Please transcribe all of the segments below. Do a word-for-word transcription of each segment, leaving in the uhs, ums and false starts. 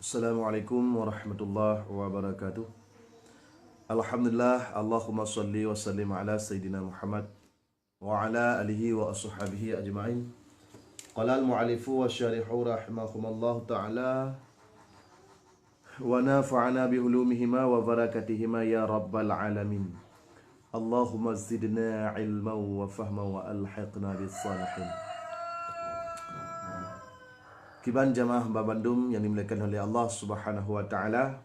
Assalamualaikum warahmatullahi wabarakatuh. Alhamdulillah, Allahumma salli wa sallim ala Sayyidina Muhammad wa ala alihi wa ashabihi ajma'in. Qala al-mu'allifu wa syarihu rahimahumallahu ta'ala, wa nafa'ana bi hulumihima wa barakatihima ya rabbal alamin. Allahumma zidna ilman wa fahma wa alhiqna bis salihin. Kiban jamaah babandum yang dimuliakan oleh Allah Subhanahu wa taala,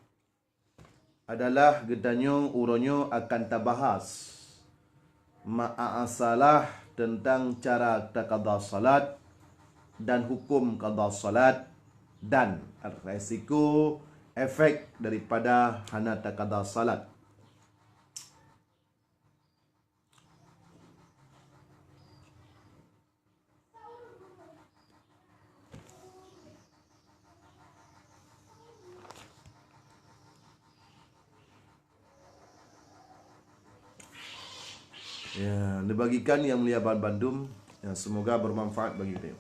adalah geutanyoe uroe nyoe akan tabahas masalah teuntang cara takada salat dan hukum kada salat dan resiko efek daripada hana takada salat. Ya, dibagikan yang mulia ban bandum. Ya, semoga bermanfaat bagi kita.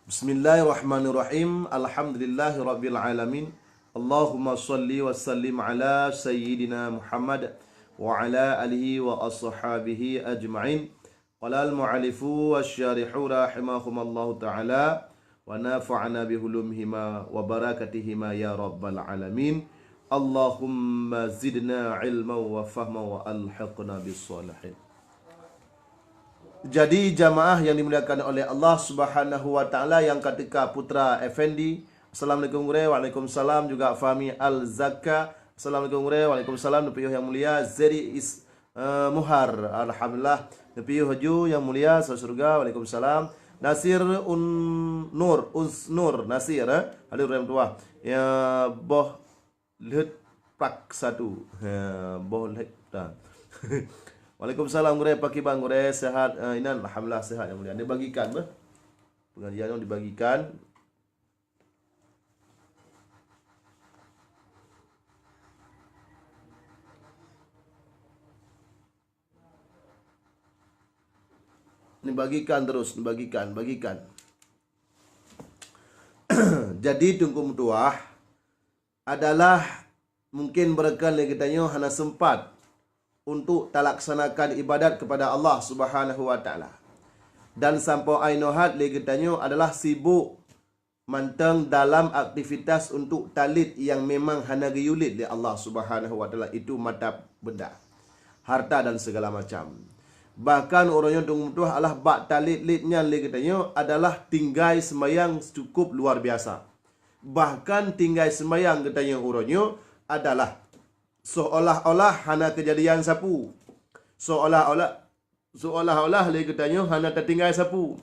Bismillahirrahmanirrahim. Alhamdulillahirabbil alamin. Allahumma salli wa sallim ala sayyidina Muhammad wa ala alihi wa ashabihi ajma'in. Qala al-mu'allifu wa syarihu rahimahumallahu ta'ala, wa nafa'ana bi hulumihima wa barakatihima ya rabbal alamin. Allahumma zidna ilman wa fahma wa alhiqna bis salihin. Jadi jamaah yang dimuliakan oleh Allah Subhanahu wa taala, yang kateuka Putra Effendi. Assalamualaikum gurée. Waalaikumsalam juga Fahmi Al-Zakka. Assalamualaikum gurée. Waalaikumsalam. Neupiyôh yang mulia Zeri Is eh, Muhar. Alhamdulillah. Neupiyôh laju yang mulia, sa syurga. Waalaikumsalam. Nasir Un Nur, Uns Nur Nasir, eh. Hadir Rem Tuah. Ya, boh lheuet prak satu. Ya, boh lheuet dah. Waalaikumsalam gurée, pakiban gurée, sehat, eh, inan, alhamdulillah sehat yang mulia. Dibagikan beh. Pengajian nyoe dibagikan. Dibagikan terus, dibagikan, bagikan. Jadi Teungku meutuah adalah mungkin beureukan lé geutanyoe hana sempat untuk talaksanakan ibadat kepada Allah Subhanahu wa taala. Dan sampoe ai nyoe hat lé geutanyoe adalah sibuk mantong dalam aktivitas untuk talét nyang memang hana geuyue lét lé Allah Subhanahu wa taala, itu mata benda, harta dan segala macam. Bahkan uroe nyoe Teungku meutuah Allah bak talét-lét nyan lé geutanyoe adalah tinggai seumayang cukup luar biasa. Bahkan tinggai seumayang geutanyoe uroe nyoe adalah seolah-olah hana keujadian sapeue. Seolah-olah, seolah-olah lé geutanyoe hana tatinggai sapeue.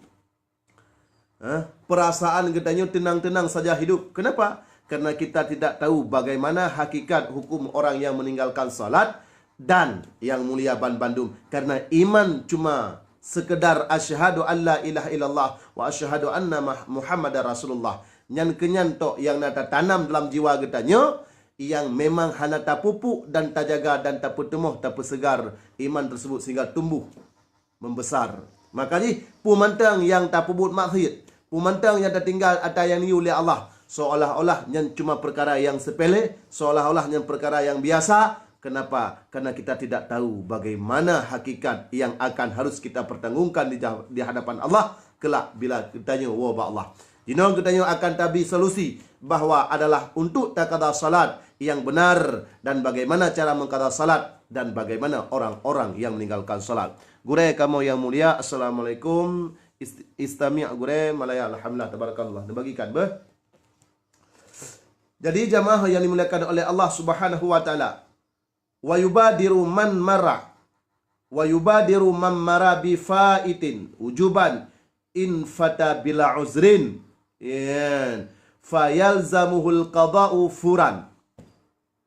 Hah? Perasaan geutanyoe tenang-tenang saja hidup. Kenapa? Karena kita tidak tahu bagaimana hakikat hukum orang yang meninggalkan salat dan yang mulia ban bandum. Karena iman cuma sekedar asyhadu an la ilaha illallah wa asyhadu anna mah-, Muhammadar Rasulullah. Nyan keunyan tok nyang na tatanam dalam jiwa geutanyoe, nyang memang hana tapupuk dan tajaga dan tapeuteumoh, tapeusegar iman tersebut sehingga tumbuh membesar. Maka jih, peue mantong nyang tapeubuet maksiet, peue mantong nyang tatinggai ata nyang neuyue lé Allah, seolah-olah nyan cuma peukara nyang sepele, seolah-olah nyan peukara nyang biasa, Kenapa? Karena kita tidak tahu bagaimana hakikat yang akan harus kita pertanggungkan di jah-, di hadapan Allah kelak bila geutanyoe woe bak Allah. Jinoe geutanyoe akan tabi solusi bahwa adalah untuk takada salat yang benar dan bagaimana cara mengkada salat dan bagaimana orang-orang yang meninggalkan salat. Gurée kamoe yang mulia, assalamualaikum. Ist-, istami' gurée malaya, alhamdulillah, tabarakallah. Neubagikan beh. Jadi jamaah yang dimuliakan oleh Allah Subhanahu wa taala, wa yubadiru man mara, wa yubadiru man mara bi faitin ujuban in fata bila uzrin, yan, fayalzamuhul qada'u furan.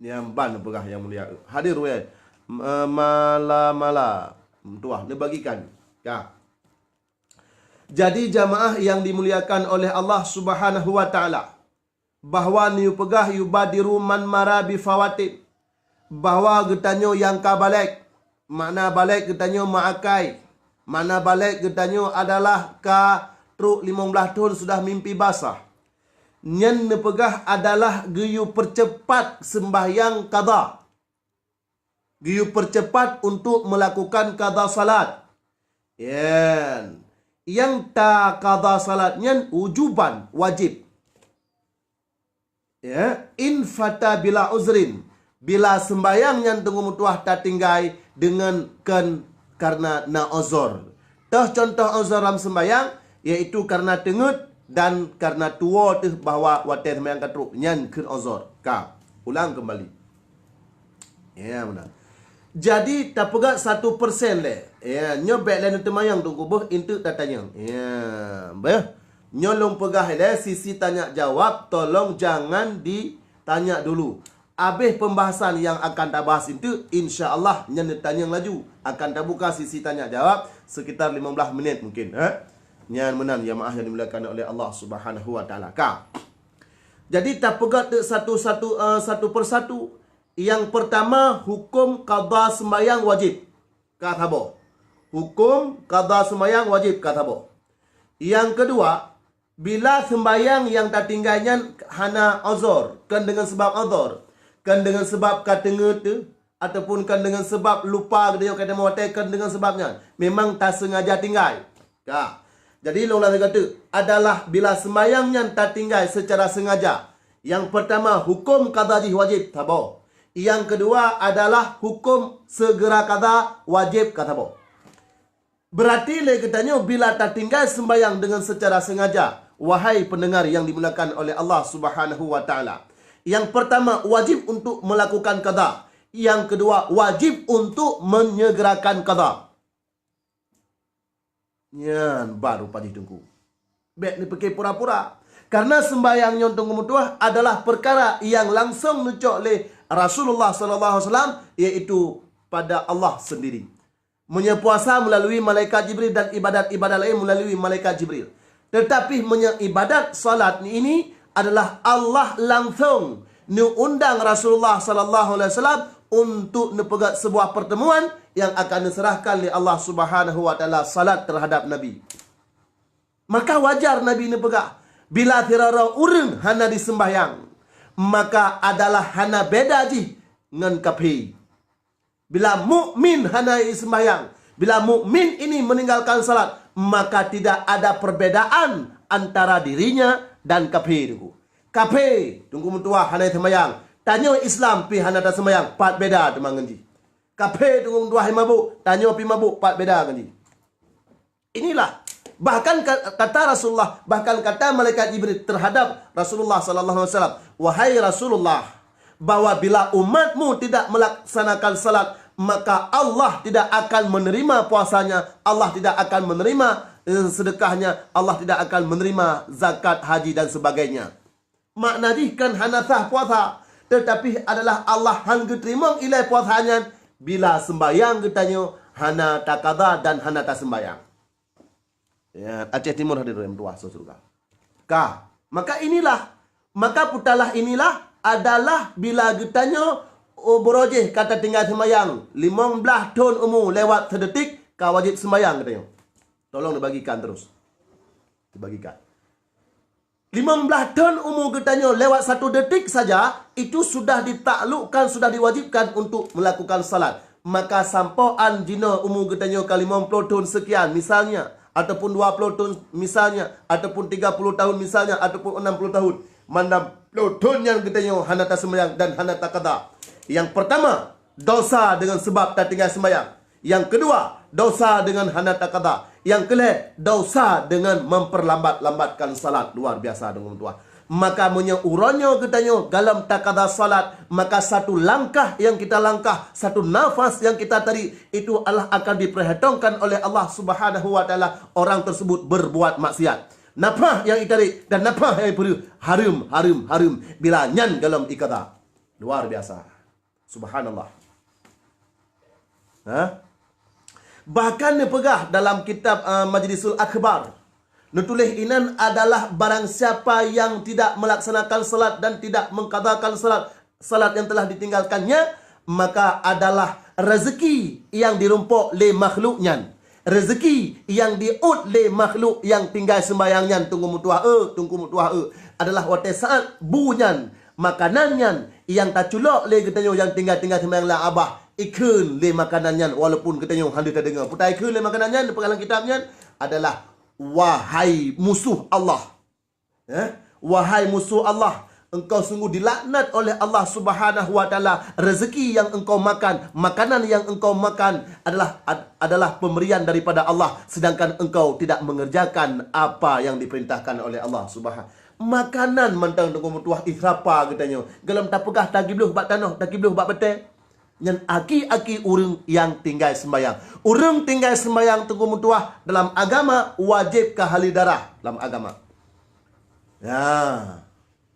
Nyang ban peugah yang mulia. Hadir weh. Ma-, mala-mala. Tuah, neubagikan. Ya. Jadi jamaah yang dimuliakan oleh Allah Subhanahu wa taala, bahwa neupeugah yubadiru man mara bi fawatin, bahwa geutanyoe nyang ka balek, makna balek geutanyoe meuakai, makna balek geutanyoe adalah ka trok limong blaih thon sudah mimpi basah. Nyan neupeugah adalah geuyue peucepat seumbahyang qadha. Geuyue peucepat untuk melakukan qadha salat. Yan. Nyang taqadha salat nyan ujuban, wajib. Ya, in fata bila uzrin. Bila seumbahyang nyan teungoh meutuah tatinggai deungon kon karena na uzur. Toh contoh uzur lam seumbahyang, yaitu karena teungeut dan karena tuwoe teuh bahwa watée seumbahyang ka trok, nyan kheun uzur. Ka, ulang keumbali. Ya, meunan. Jadi, tapeugah satu persen lé. Ya, nyoe bék lé neuteumayang teungku beuh, eunteuk tatanyong. Ya, beuh. Nyoe lôn peugah lé sisi tanya jawab, tolong jangan ditanya dulu. Abéh pembahasan nyang akan tabahas eunteuk, insya Allah nyan neutanyong laju. Akan tabuka sisi tanya jawab sekitar lima belas menit mungkin, ha? Nyan meunan, ya jamaah yang dimuliakan oleh Allah Subhanahu wa taala. Ka. Jadi, tapeugah teuk satu-satu, eh, satu persatu. Yang pertama, hukum qadha sembahyang wajib. Ka saboh. Hukum qadha sembahyang wajib ka saboh. Yang kedua, bila sembahyang nyang tatinggai nyan hana uzur, kon deungon sebab uzur, kon deungon sebab ka teungeut teuh, ataupun kon deungon sebab lupa geutanyoe ka teumé watée, kon deungon sebab nyan, memang tasengaja tinggai. Ka. Jadi, lôn ulang lagi teuk, adalah bila sembahyang nyan tatinggai secara sengaja. Yang pertama, hukum qadha jih wajib, saboh. Yang kedua adalah hukum segera qadha wajib, ka saboh. Berarti lé geutanyoe bila tatinggai sembahyang dengan secara sengaja, wahai pendengar yang dimuliakan oleh Allah Subhanahu wa taala. Yang pertama, wajib untuk melakukan qadha. Yang kedua, wajib untuk menyegerakan qadha. Nyan baru pajoh teungku. Bék neupike pura-pura. Karena sembahyang nyoe teungku meutuah adalah perkara yang langsung neucok lé Rasulullah sallallahu alaihi wasallam, yaitu pada Allah sendiri. Meunyoe puasa melalui malaikat Jibril dan ibadat-ibadat lain melalui malaikat Jibril. Tetapi meunyoe ibadat salat ini adalah Allah langsung neuundang Rasulullah sallallahu alaihi wasallam untuk neupeugah sebuah pertemuan yang akan neuserahkan lé Allah Subhanahu wa taala salat terhadap Nabi. Maka wajar Nabi neupeugah, bila sidroe ureuëng hana disembahyang, maka adalah hana beda jih ngon kafé. Bila mukmin hana jisembahyang, bila mukmin ini meninggalkan salat, maka tidak ada perbedaan antara dirinya dan kafé, teungku. Kafé, teungku meutuah, hana jisembahyang. Tanyoe Islam pih hana tasembahyang, pat beda teuma ngon jih. Kafé, teungku meutuah, mabuk, tanyoe pih mabuk, pat beda ngon jih. Inilah, bahkan ka-, kata Rasulullah, bahkan kata malaikat Jibril terhadap Rasulullah sallallahu alaihi wasallam, "Wahai Rasulullah, bahwa bila umatmu tidak melaksanakan salat, maka Allah tidak akan menerima puasanya, Allah tidak akan menerima, eh, sedekahnya, Allah tidak akan menerima zakat, haji dan sebagainya." Makna jih kan hana sah puasa, tetapi adalah Allah han geuteurimong ilée puasa nyan bila sembahyang geutanyoe hana takada dan hana tasembahyang. Ya, Aceh Timur hadir dalam dua surga. Ka. Maka inilah, maka putalah inilah adalah bila geutanyoe, oh, beurojeh ka tatinggai seumayang, limong blaih thon umu lewat seudetik ka wajéb seumayang geutanyoe. Tolong dibagikan terus. Dibagikan. Limong blaih thon umu geutanyoe lewat satu detik saja, itu sudah ditaklukkan, sudah diwajibkan untuk melakukan salat. Maka sampoe an jinoe umu geutanyoe ka limong ploh thon sekian misalnya, ataupun dua ploh thon misalnya, ataupun tiga puluh tahun misalnya, ataupun enam puluh tahun. Mandum ploh thon nyan geutanyoe hana taseumayang dan hana takada. Yang pertama, dosa dengan sebab tatinggai sembahyang. Yang kedua, dosa dengan hana takada. Yang kelhée, dosa dengan memperlambat-lambatkan salat. Luar biasa, teungku meutuah. Maka meunyoe uroe nyoe geutanyoe galom takada salat, maka satu langkah yang kita langkah, satu nafas yang kita tarik, itu Allah akan diperhitungkan oleh Allah Subhanahu wa Taala orang tersebut berbuat maksiat. Nafas yang ditarik dan nafas yang dipeureuet, hareuem, hareuem, hareuem. Bila nyan galom ikada. Luar biasa. Subhanallah. Ha? Bahkan neupeugah dalam kitab, uh, Majlisul Akbar, neutuléh inan adalah barang siapa yang tidak melaksanakan salat dan tidak mengqadakan salat, salat yang telah ditinggalkannya, maka adalah rezeki yang dirumpok lé makhluk nyan. Rezeki yang diôt lé makhluk yang tinggai sembahyang nyan, teungku meutuah, eh, teungku meutuah, eh, adalah watée saat bu nyan, makanan nyan nyang taculok lé geutanyoe nyang tinggai-tinggai seumayang lam abah, ikheun lé makanan nyan, walaupun geutanyoe hana tadeungoe. Peue taikheun lé makanan nyan, peugah lam kitab nyan adalah, "Wahai musuh Allah." Eh? "Wahai musuh Allah, engkau sungguh dilaknat oleh Allah Subhanahu wa Taala. Rezeki yang engkau makan, makanan yang engkau makan adalah ad- adalah pemberian daripada Allah, sedangkan engkau tidak mengerjakan apa yang diperintahkan oleh Allah Subhanahu." Makanan mantong teungku meutuah israpa geutanyoe. Galom tapeugah tagibloh bak tanoh, tagibloh bak batée. Nyan aki-aki ureuëng nyang tinggai sembahyang. Ureuëng tinggai sembahyang teungku meutuah dalam agama wajéb ka haleue darah dalam agama. Ya.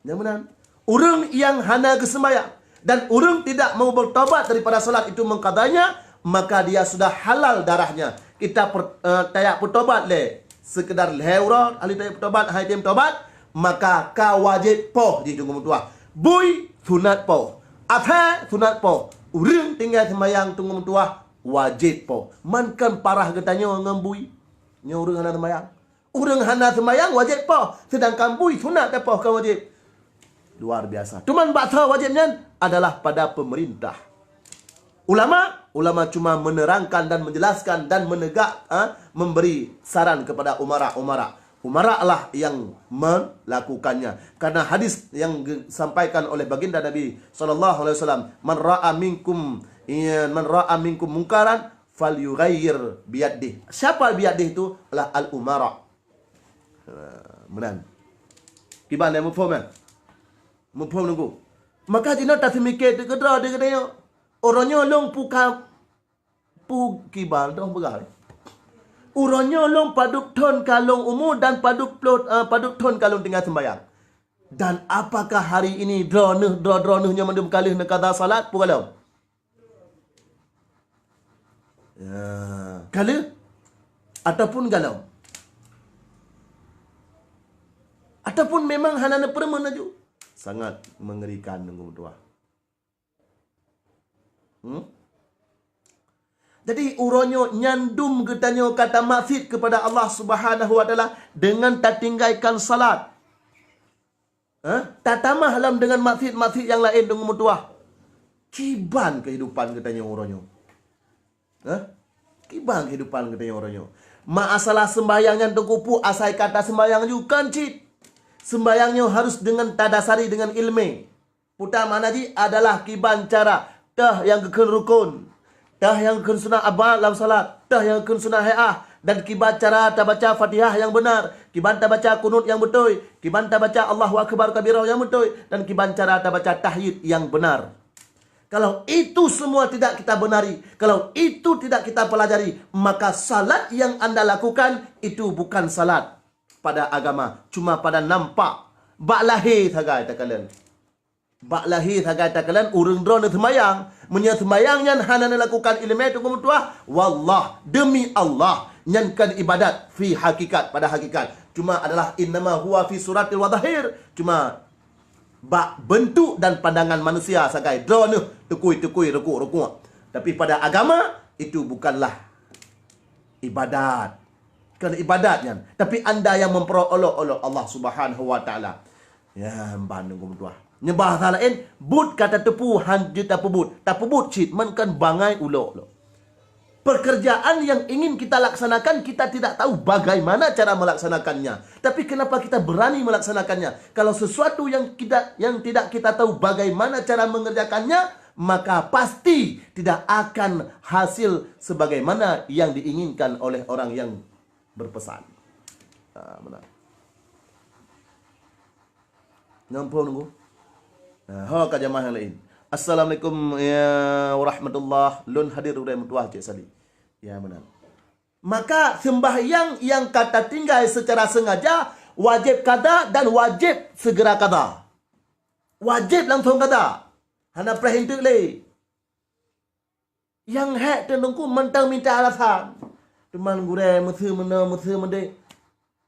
Nyang meunan. Ureuëng nyang hana geusembahyang dan ureuëng tidak mau bertobat daripada salat itu mengqadanya, maka dia sudah halal darahnya. Kita per, uh, tajak peutobat lé sekedar lhée uroe, ahli tajak peutobat, hai tem tobat, maka ka wajéb poh jih teungku meutuah. Bui sunat poh. Asai sunat poh. Ureuëng tinggai sembahyang teungku meutuah wajéb poh. Man kan parah geutanyoe ngon bui. Nyoe ureuëng hana sembahyang. Ureuëng hana seumayang wajéb poh, seudangkan bui sunat tapoh ka wajéb. Luar biasa. Cuman bak soe wajéb nyan adalah pada pemerintah. Ulama, ulama cuma menerangkan dan menjelaskan dan menegak, ha, memberi saran kepada umara-umara. Umara lah yang melakukannya. Karena hadis yang disampaikan oleh baginda Nabi sallallahu alaihi wasallam, "Man ra'a minkum, ya, man ra'a minkum munkaran falyughayyir biyadih." Siapa biyadih tu? Adalah al-umara. Ha, meunan. Kiban dah muphom kan? Muphom nunggu. Maka jinoe taseumiké teukeudroe di geutanyoe. Uroe nyoe lôn puka pu kiban dong peugah. Uroe nyoe lôn padub thon ka lôn umu dan padub ploh, eh, padub thon ka lôn tinggai sembahyang. Dan apakah hari ini droeneuh, droe-droeneuh nyoe mandum ka lheueh neukada salat peue galom? Ya, ka lheueh ataupun galom? Ataupun memang hana neupeurumeun laju? Sangat mengerikan, teungku meutuah. Hmm? Jadi, uroe nyoe nyan dum geutanyoe ka tamaksiet keupada Allah Subhanahu wa Taala deungon tatinggaikan salat. Ha? Tatamah lom deungon maksiet-maksiet nyang laén, teungku meutuah. Kiban keuhidupan geutanyoe uroe nyoe? Ha? Kiban keuhidupan geutanyoe uroe nyoe? Masalah seumbahyang nyan, teungku, peue asai ka taseumbahyang ju? Kon cit. Seumbahyang nyoe harus deungon tadasari deungon iéleumé. Peue makna jih? Adalah kiban cara, toh nyang geukheun rukon, toh nyang geukheun sunat abad lam salat, toh nyang geukheun sunat hai'ah, dan kiban cara tabaca Fatihah nyang beunar, kiban tabaca kunut nyang beutôi, kiban tabaca Allahu Akbar kabira nyang beutôi, dan kiban cara tabaca tahyid nyang beunar. Kalau itu semua tidak kita benari, kalau itu tidak kita pelajari, maka salat yang anda lakukan itu bukan salat pada agama, cuma pada nampak. Bak lahé sagai takalon. Bak lahé sagai takalon ureuëng droeneuh seumayang. Meunyoe seumayang nyan hana neulakukan iéleumé, teungku meutuah, wallah, demi Allah, nyan kon ibadat fi hakikat, pada hakikat. Cuma adalah innama huwa fi suratil wa zahir. Cuma bak beuntuk dan pandangan manusia sagai droeneuh tukui-tukui, rukuk-rukuk. Tapi pada agama, itu bukanlah ibadat. Keu ibadat nyan. Tapi anda nyang meupeurolok-olok Allah Subhanahu wa Taala. Ya, ban nunggu meutuah. Nyoe bahasa laén, buet ka tateupeue han jeuet tapeubuet. Tapeubuet cit, meunan bangai ulok-ulok. Pekerjaan yang ingin kita laksanakan, kita tidak tahu bagaimana cara melaksanakannya. Tapi kenapa kita berani melaksanakannya? Kalau sesuatu yang kita, yang tidak kita tahu bagaimana cara mengerjakannya, maka pasti tidak akan hasil sebagaimana yang diinginkan oleh orang yang berpesan. Ha, meunan. Nyoe phôn nunggu. Ha, ho ka jamaah nyang laén. Assalamualaikum ya warahmatullah. Lôn hadir uroe meutuah Cik Sali. Ya, meunan. Maka sembahyang yang ka tatinggai secara sengaja wajib qada dan wajib segera qada. Wajib langsung qada. Hana preh enteuk lé. Nyang hék teungku mantong mita alasan. Teuma gurée meuseu meunoe meuseu meudéh.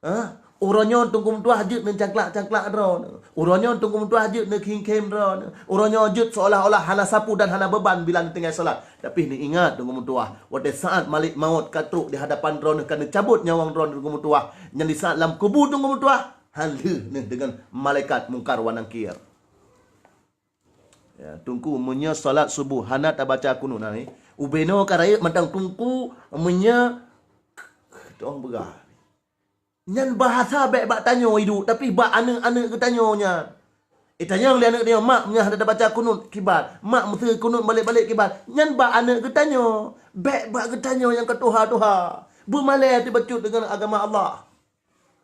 Ha? Uroe nyoe teungku meutuah jeuet neucangklak-cangklak droe. Uroe nyoe teungku meutuah jeuet neukhém-khém droe. Uroe nyoe jeuet seolah-olah hana sapeue dan hana beuban bila neutinggai salat. Tapi neuingat teungku meutuah, watée saat malek mawöt ka trok di hadapan droeneuh ka neucabot nyawöng droeneuh teungku meutuah, nyan di saat lam kubu teungku meutuah, han lheueh neuh deungon malaikat Mungkar wa Nakir. Ya, teungku, meunyoe salat suboh hana tabaca kunut, nah, ni, ubé noe ka rayeuk mantong teungku, meunyoe toh peugah. Nyan bahasa bék bak tanyoe iduek, tapi bak aneuk-aneuk geutanyoe nyan. Eh, tanyong lé aneuk tanyoe, "Mak, meunyoe hana tabaca kunut kiban? Mak, meuseu kunut balek-balek kiban?" Nyan bak aneuk geutanyoe, bék bak geutanyoe nyang ka tuha-tuha. Beumalée teuh bacut deungon agama Allah.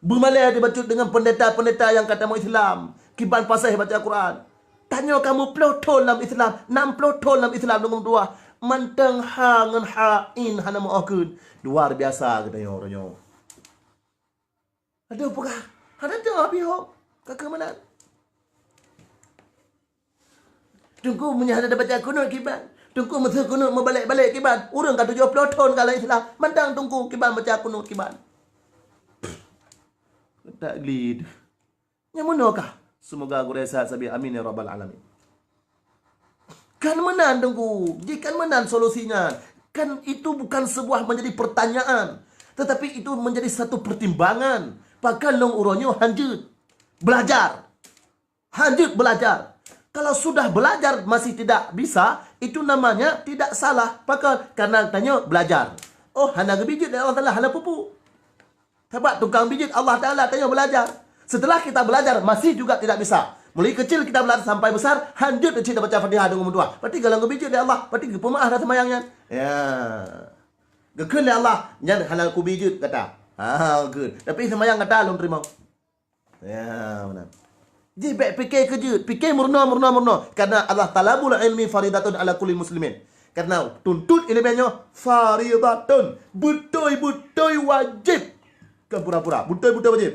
Beumalée teuh bacut deungon peundeta-peundeta nyang ka tamong Islam, kiban paséh baca Quran. Tanyoe ka meuploh thon lam Islam, nam ploh thon lam Islam deungon tuha. Mantong ha ngon ha in hana meuoh kheun. Luar biasa geutanyoe uroe nyoe. Adoh peugah, hana teuh pih ho, ka keu meunan. Teungku meunyoe hana tabaca kunut kiban? Teungku meuseu kunut meubalek-balek kiban? Ureuëng ka tujoh ploh thon ka lam Islam, mantong teungku kiban baca kunut kiban. Tak geli. Nyang meunoe kah? Semoga gurée sehat sabe. Amin ya rabbal alamin. Kan meunan teungku, jih kan meunan solusinya. Kan itu bukan sebuah menjadi pertanyaan, tetapi itu menjadi satu pertimbangan. Pakon lôn uroe nyoe han jeuet belajar. Han jeuet belajar. Kalau sudah belajar masih tidak bisa, itu namanya tidak salah. Pakon? Karena tanyoe belajar. Oh, hana geubijeuet lé Allah Taala, hana peue-peue. Sabab tukang bijeuet Allah Taala, tanyoe belajar. Setelah kita belajar masih juga tidak bisa. Mulai kecil kita belajar sampai besar, han jeuet cit baca Fatihah deungon meutuah. Berarti golom geubijeuet lé Allah, berarti geupeumaah dah seumayang nyan. Ya. Geukheun lé Allah, nyan hana kubijeuet gata. Ha, geukheun. Tapi seumayang gata lôn teurimong. Ya, meunan. Jih bék pike keu jeuet, pike meurunoe, meurunoe, meurunoe. Karena Allah, talabul ilmi faridatun ala kulli muslimin. Karena tuntut ileumèe nyoe faridatun, beutôi-beutôi wajéb. Bukan pura-pura, beutôi-beutôi wajéb.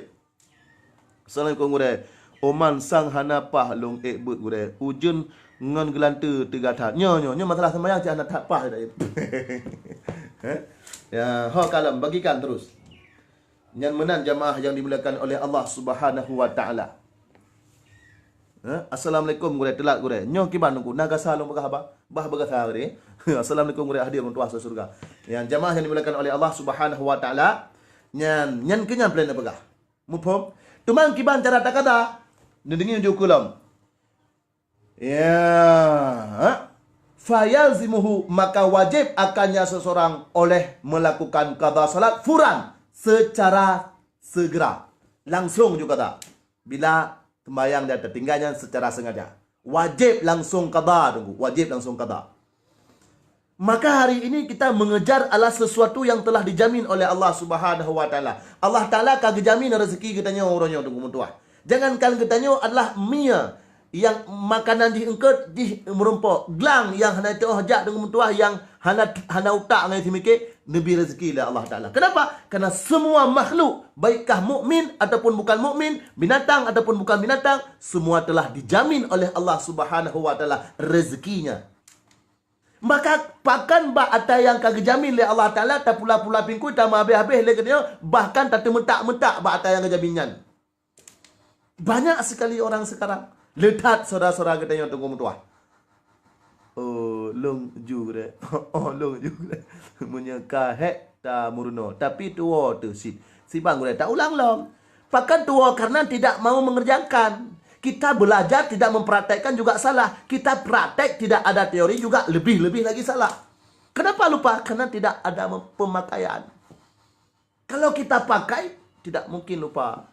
Assalamualaikum gurée. Oman sang hana paih lôn ék beuet gurée. Ujeuen ngon geulanteue teuga that. Nyoe, nyoe, nyoe masalah seumayang cit hana that paih dak. Heh? Ya, ho kalon bagikan terus. Nyan meunan jamaah yang dimuliakan oleh Allah Subhanahu wa Taala. Eh, assalamualaikum gurée, teulat gurée. Nyoe kiban teungku, na gasa lôn peugah haba? Bah beugasa gurée. Assalamualaikum gurée, hadir lôn tuah syeuruga. Nyan jamaah yang dimuliakan oleh Allah Subhanahu wa Taala. Nyan, nyan keuh nyan plan neupeugah. Muphom? Teuma kiban cara takada? Neudeungi ju kulom. Ya. Fayalzimuhu, maka wajib akannya seseorang oleh melakukan qada salat furan, secara segera. Langsung ju qada. Bila sembahyang dia tertinggal nyan secara sengaja. Wajib langsung qada teungku, wajib langsung qada. Maka hari ini kita mengejar adalah sesuatu yang telah dijamin oleh Allah Subhanahu wa Taala. Allah Taala ka geujamin rezeki geutanyoe uroe nyoe teungku meutuah. Jangankan geutanyoe adalah mie yang makanan jih eungkot jih meurumpok, glang yang hana teuoh jak teungku meutuah, yang hana, hana utak ngon simiké, neubi rezeki lé Allah Taala. Kenapa? Karena semua makhluk, baikkah mukmin ataupun bukan mukmin, binatang ataupun bukan binatang, semua telah dijamin oleh Allah Subhanahu wa Taala rezekinya. Maka pakon bak ata nyang ka geujamin lé Allah Taala tapula-pula pingkui, tameuhabéh-habéh lé geutanyoe, bahkan tateumeutak-meutak bak ata nyang geujamin nyan. Banyak sekali orang sekarang le that syedara-syedara geutanyoe teungku meutuah. Oh, lôn ju gurée. Oh, lôn ju gurée. Meunyoe ka hék tameurunoe, tapi tuwoe teuh cit. Siban gurée taulang lom. Pakon tuwoe? Karena tidak mau mengerjakan. Kita belajar tidak mempraktekkan juga salah. Kita praktek tidak ada teori juga lebih-lebih lagi salah. Kenapa lupa? Karena tidak ada mem-, pemakaian. Kalau kita pakai, tidak mungkin lupa.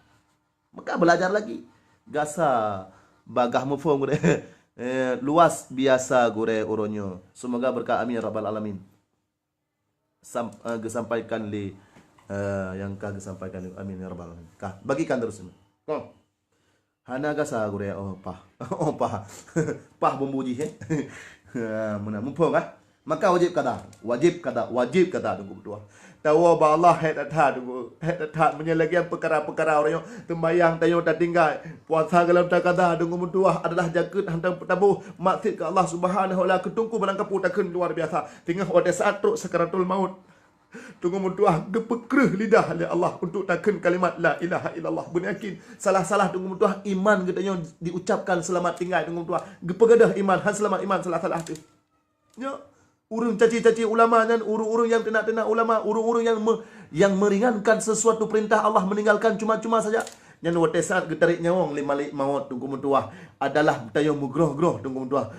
Maka belajar lagi. Gasa bagah muphom gurée. Eh, luas biasa gurée uroe nyoe. Semoga berkah, amin ya rabbal alamin. Sam-, eh, geusampaikan lé, eh, nyang ka geusampaikan lé. Amin ya rabbal alamin. Ka, bagikan terus. Kong. Hana gasa gurée, oh pah. Oh pah. Pah bumbu jih, eh. Ha, meunan muphom kah? Maka wajéb kada, wajéb kada, wajéb kada Teungku meutuah. Tawoe bak Allah hék that-that Teungku, hék that-that. Meunyoe lagée peukara-peukara uroe nyoe, teumbayang tanyoe tatinggai, puasa gohlom takada Teungku meutuah adalah jakeuet hantom peutabôh maksiet keu Allah Subhanahu wa Taala, keu Teungku barangkapeue takheun luar biasa. Teungoh watée saat trok sakaratul maut, Teungku meutuah geupeukreuh lidah lé Allah untuk takheun kalimat la ilaha illallah. Beuneuyakin, salah-salah Teungku meutuah iman geutanyoe diucapkan seulamat tinggai Teungku meutuah. Geupeugadôh iman, han seulamat iman salah-salah teuh. Nyoe, ureuëng caci-caci ulama nyan, ureuëng-ureuëng nyang teunak-teunak ulama, ureuëng-ureuëng nyang me-, nyang meringankan sesuatu perintah Allah, meninggalkan cuma-cuma saja. Nyan watée saat geutarek nyawöng lé malaikat maut Teungku meutuah adalah tanyoe meugroh-groh Teungku meutuah.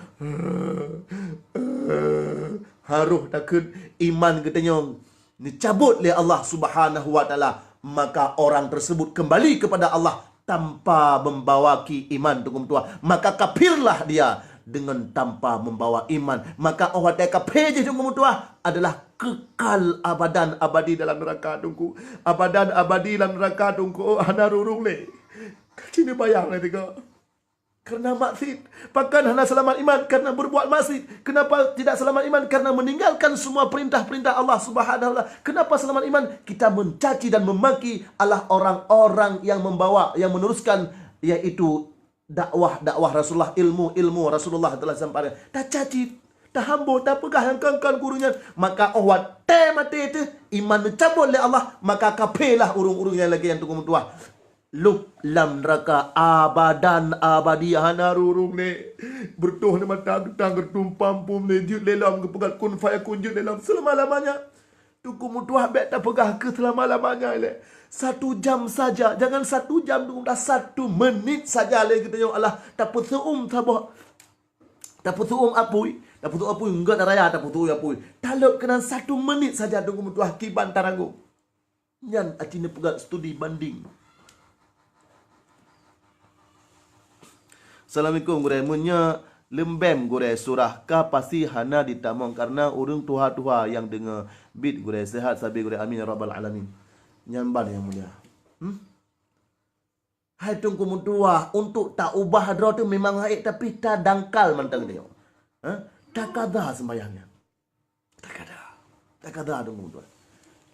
Harôh takheun iman geutanyoe neucabot lé Allah Subhanahu wa Taala, maka orang tersebut kembali kepada Allah tanpa membawa ki iman Teungku meutuah, maka kafirlah dia dengan tanpa membawa iman. Maka oh watée kafé jih Teungku meutuah adalah kekal abadan abadi dalam neraka Teungku. Abadan abadi dalam neraka Teungku, oh, hana rurung lé. Cina bayang lé tiga. Karena maksiat. Pakon hana selamat iman? Karena berbuat maksiat. Kenapa tidak selamat iman? Karena meninggalkan semua perintah-perintah Allah Subhanahu wa Taala. Kenapa selamat iman? Kita mencaci dan memaki Allah orang-orang yang membawa, yang meneruskan, yaitu dakwah-dakwah Rasulullah, ilmu-ilmu Rasulullah telah sampaikan. Tacaci, tahambô, tapeugah nyang kon-kon guru nyan. Maka oh watée maté teuh iman neucabot lé Allah, maka kafélah ureuëng-ureuëng nyang lagée nyan Teungku meutuah. Lôb lam neuraka abadan abadi hana rurung lé. Beureutoh lé mata geutang geutumpam phom lé, jeuet lé lom geupeugah kun fayakun, jeuet lé lom seulama-lamanya. Teungku meutuah bék tapeugah keu seulama-lamanya lé. Satu jam saja, jangan satu jam Teungku meutuah, satu menit saja lé geutanyoe Allah tapeuseu'uem saboh, tapeuseu'uem apui, tapeuseu'uem apui, nggak raya tapeuseu'uem apui. Talot keunan satu menit saja Teungku meutuah kiban taranggob. Nyan aci neupeugah studi banding. Assalamualaikum gurée, meunyoe leumbém gurée surah ka pasti hana ditamong karena ureuëng tuha-tuha nyang deungoe bit gurée sehat sabe gurée, amin ya rabbal alamin. Nyan ban nyang mulia. Hmm? Hai Teungku meutuah, untuk taubah droe teuh memang haék, tapi tadangkal mantong teuh. Ha? Takada sembahyang nyan. Takada. Takada Teungku meutuah.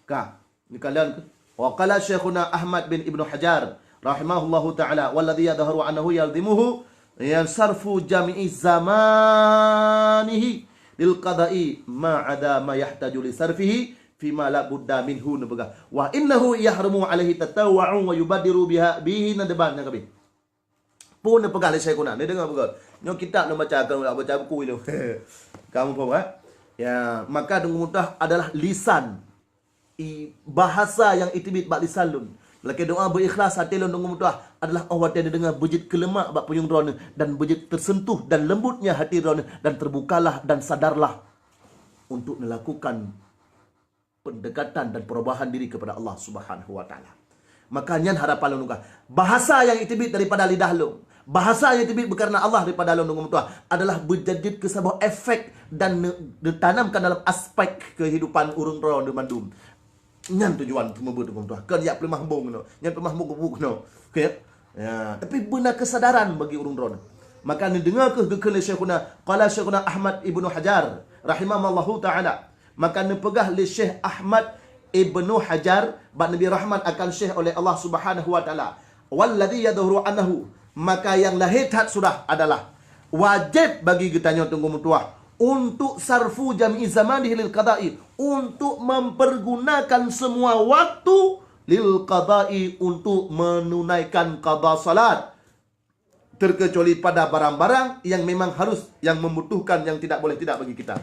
Ka, neukalon ke? Wa qala Syekhuna Ahmad bin Ibnu Hajar rahimahullahu taala, walladhi yadhharu annahu yalzimuhu yan sarfu jami'i zamanihi lil qada'i ma ada ma yahtaju li sarfihi fima la budda minhu, neupeugah. Wa innahu yahrumu alaihi tatawwu'u wa yubadiru biha, bihi, na deban nyang kabeh. Peue neupeugah lé Syekhuna, neudeungoe beugöt. Nyoe kitab neubaca, kon baca buku ilôn. Kamu paham, eh? Ya, maka Teungku meutuah adalah lisan. I, bahasa nyang iteubiet bak lisan lôn. Lakée doa beu ikhlas até lôn Teungku meutuah adalah oh watée neudeungoe beujeuet keuleumak bak punyueng droeneuh dan beujeuet tersentuh dan lembutnya hati droeneuh dan terbukalah dan sadarlah untuk melakukan pendekatan dan perubahan diri kepada Allah Subhanahu wa Taala. Maka nyan harapan lôn ka. Bahasa nyang iteubiet daripada lidah lôn, bahasa nyang iteubiet beukareuna Allah daripada lôn Teungku meutuah adalah beujeuet keu saboh efek dan ne-, neutanamkan dalam aspek kehidupan ureuëng droe mandum. Nyan tujuan teumeubeuet Teungku meutuah. Kon jak peuleumah bong keunoe. Nyan peuleumah bong keubu keunoe. Oke? Ya, tapi beuna kesadaran bagi ureuëng droe. Maka neudeungoe kheueh geukheun lé Syekhuna, qala Syekhuna Ahmad Ibnu Hajar rahimahullahu taala. Maka neupeugah lé Syekh Ahmad Ibnu Hajar bak neubri rahmat akan Syekh oleh Allah Subhanahu wa Taala, walladhi yadhharu annahu, maka nyang lahé that surah adalah wajéb bagi geutanyoe Teungku meutuah untuk sarfu jami'i zamanihi lil qada'i, untuk mempergunakan semua waktu lil qada'i, untuk menunaikan qada salat. Terkecuali pada barang-barang yang memang harus, yang membutuhkan, yang tidak boleh tidak bagi kita.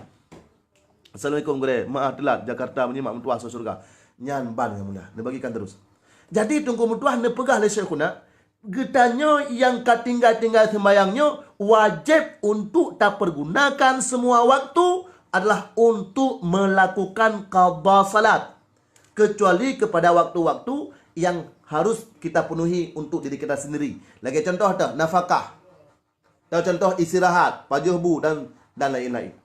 Assalamualaikum gurée, maaf teulat, Jakarta meunyimak, meutuah su syeuruga. Nyan ban nyang mulia, neubagikan terus. Jadi teungku meutuah neupeugah lé Syekhuna, geutanyoe nyang ka tinggai-tinggai seumayang nyoe wajéb untuk tapeurgunakan semua waktu adalah untuk melakukan qadha salat, kecuali kepada waktu-waktu yang harus kita penuhi untuk diri kita sendiri. Lagée contoh teuh nafakah. Teuh contoh istirahat, pajoh bu dan, dan lain-lain.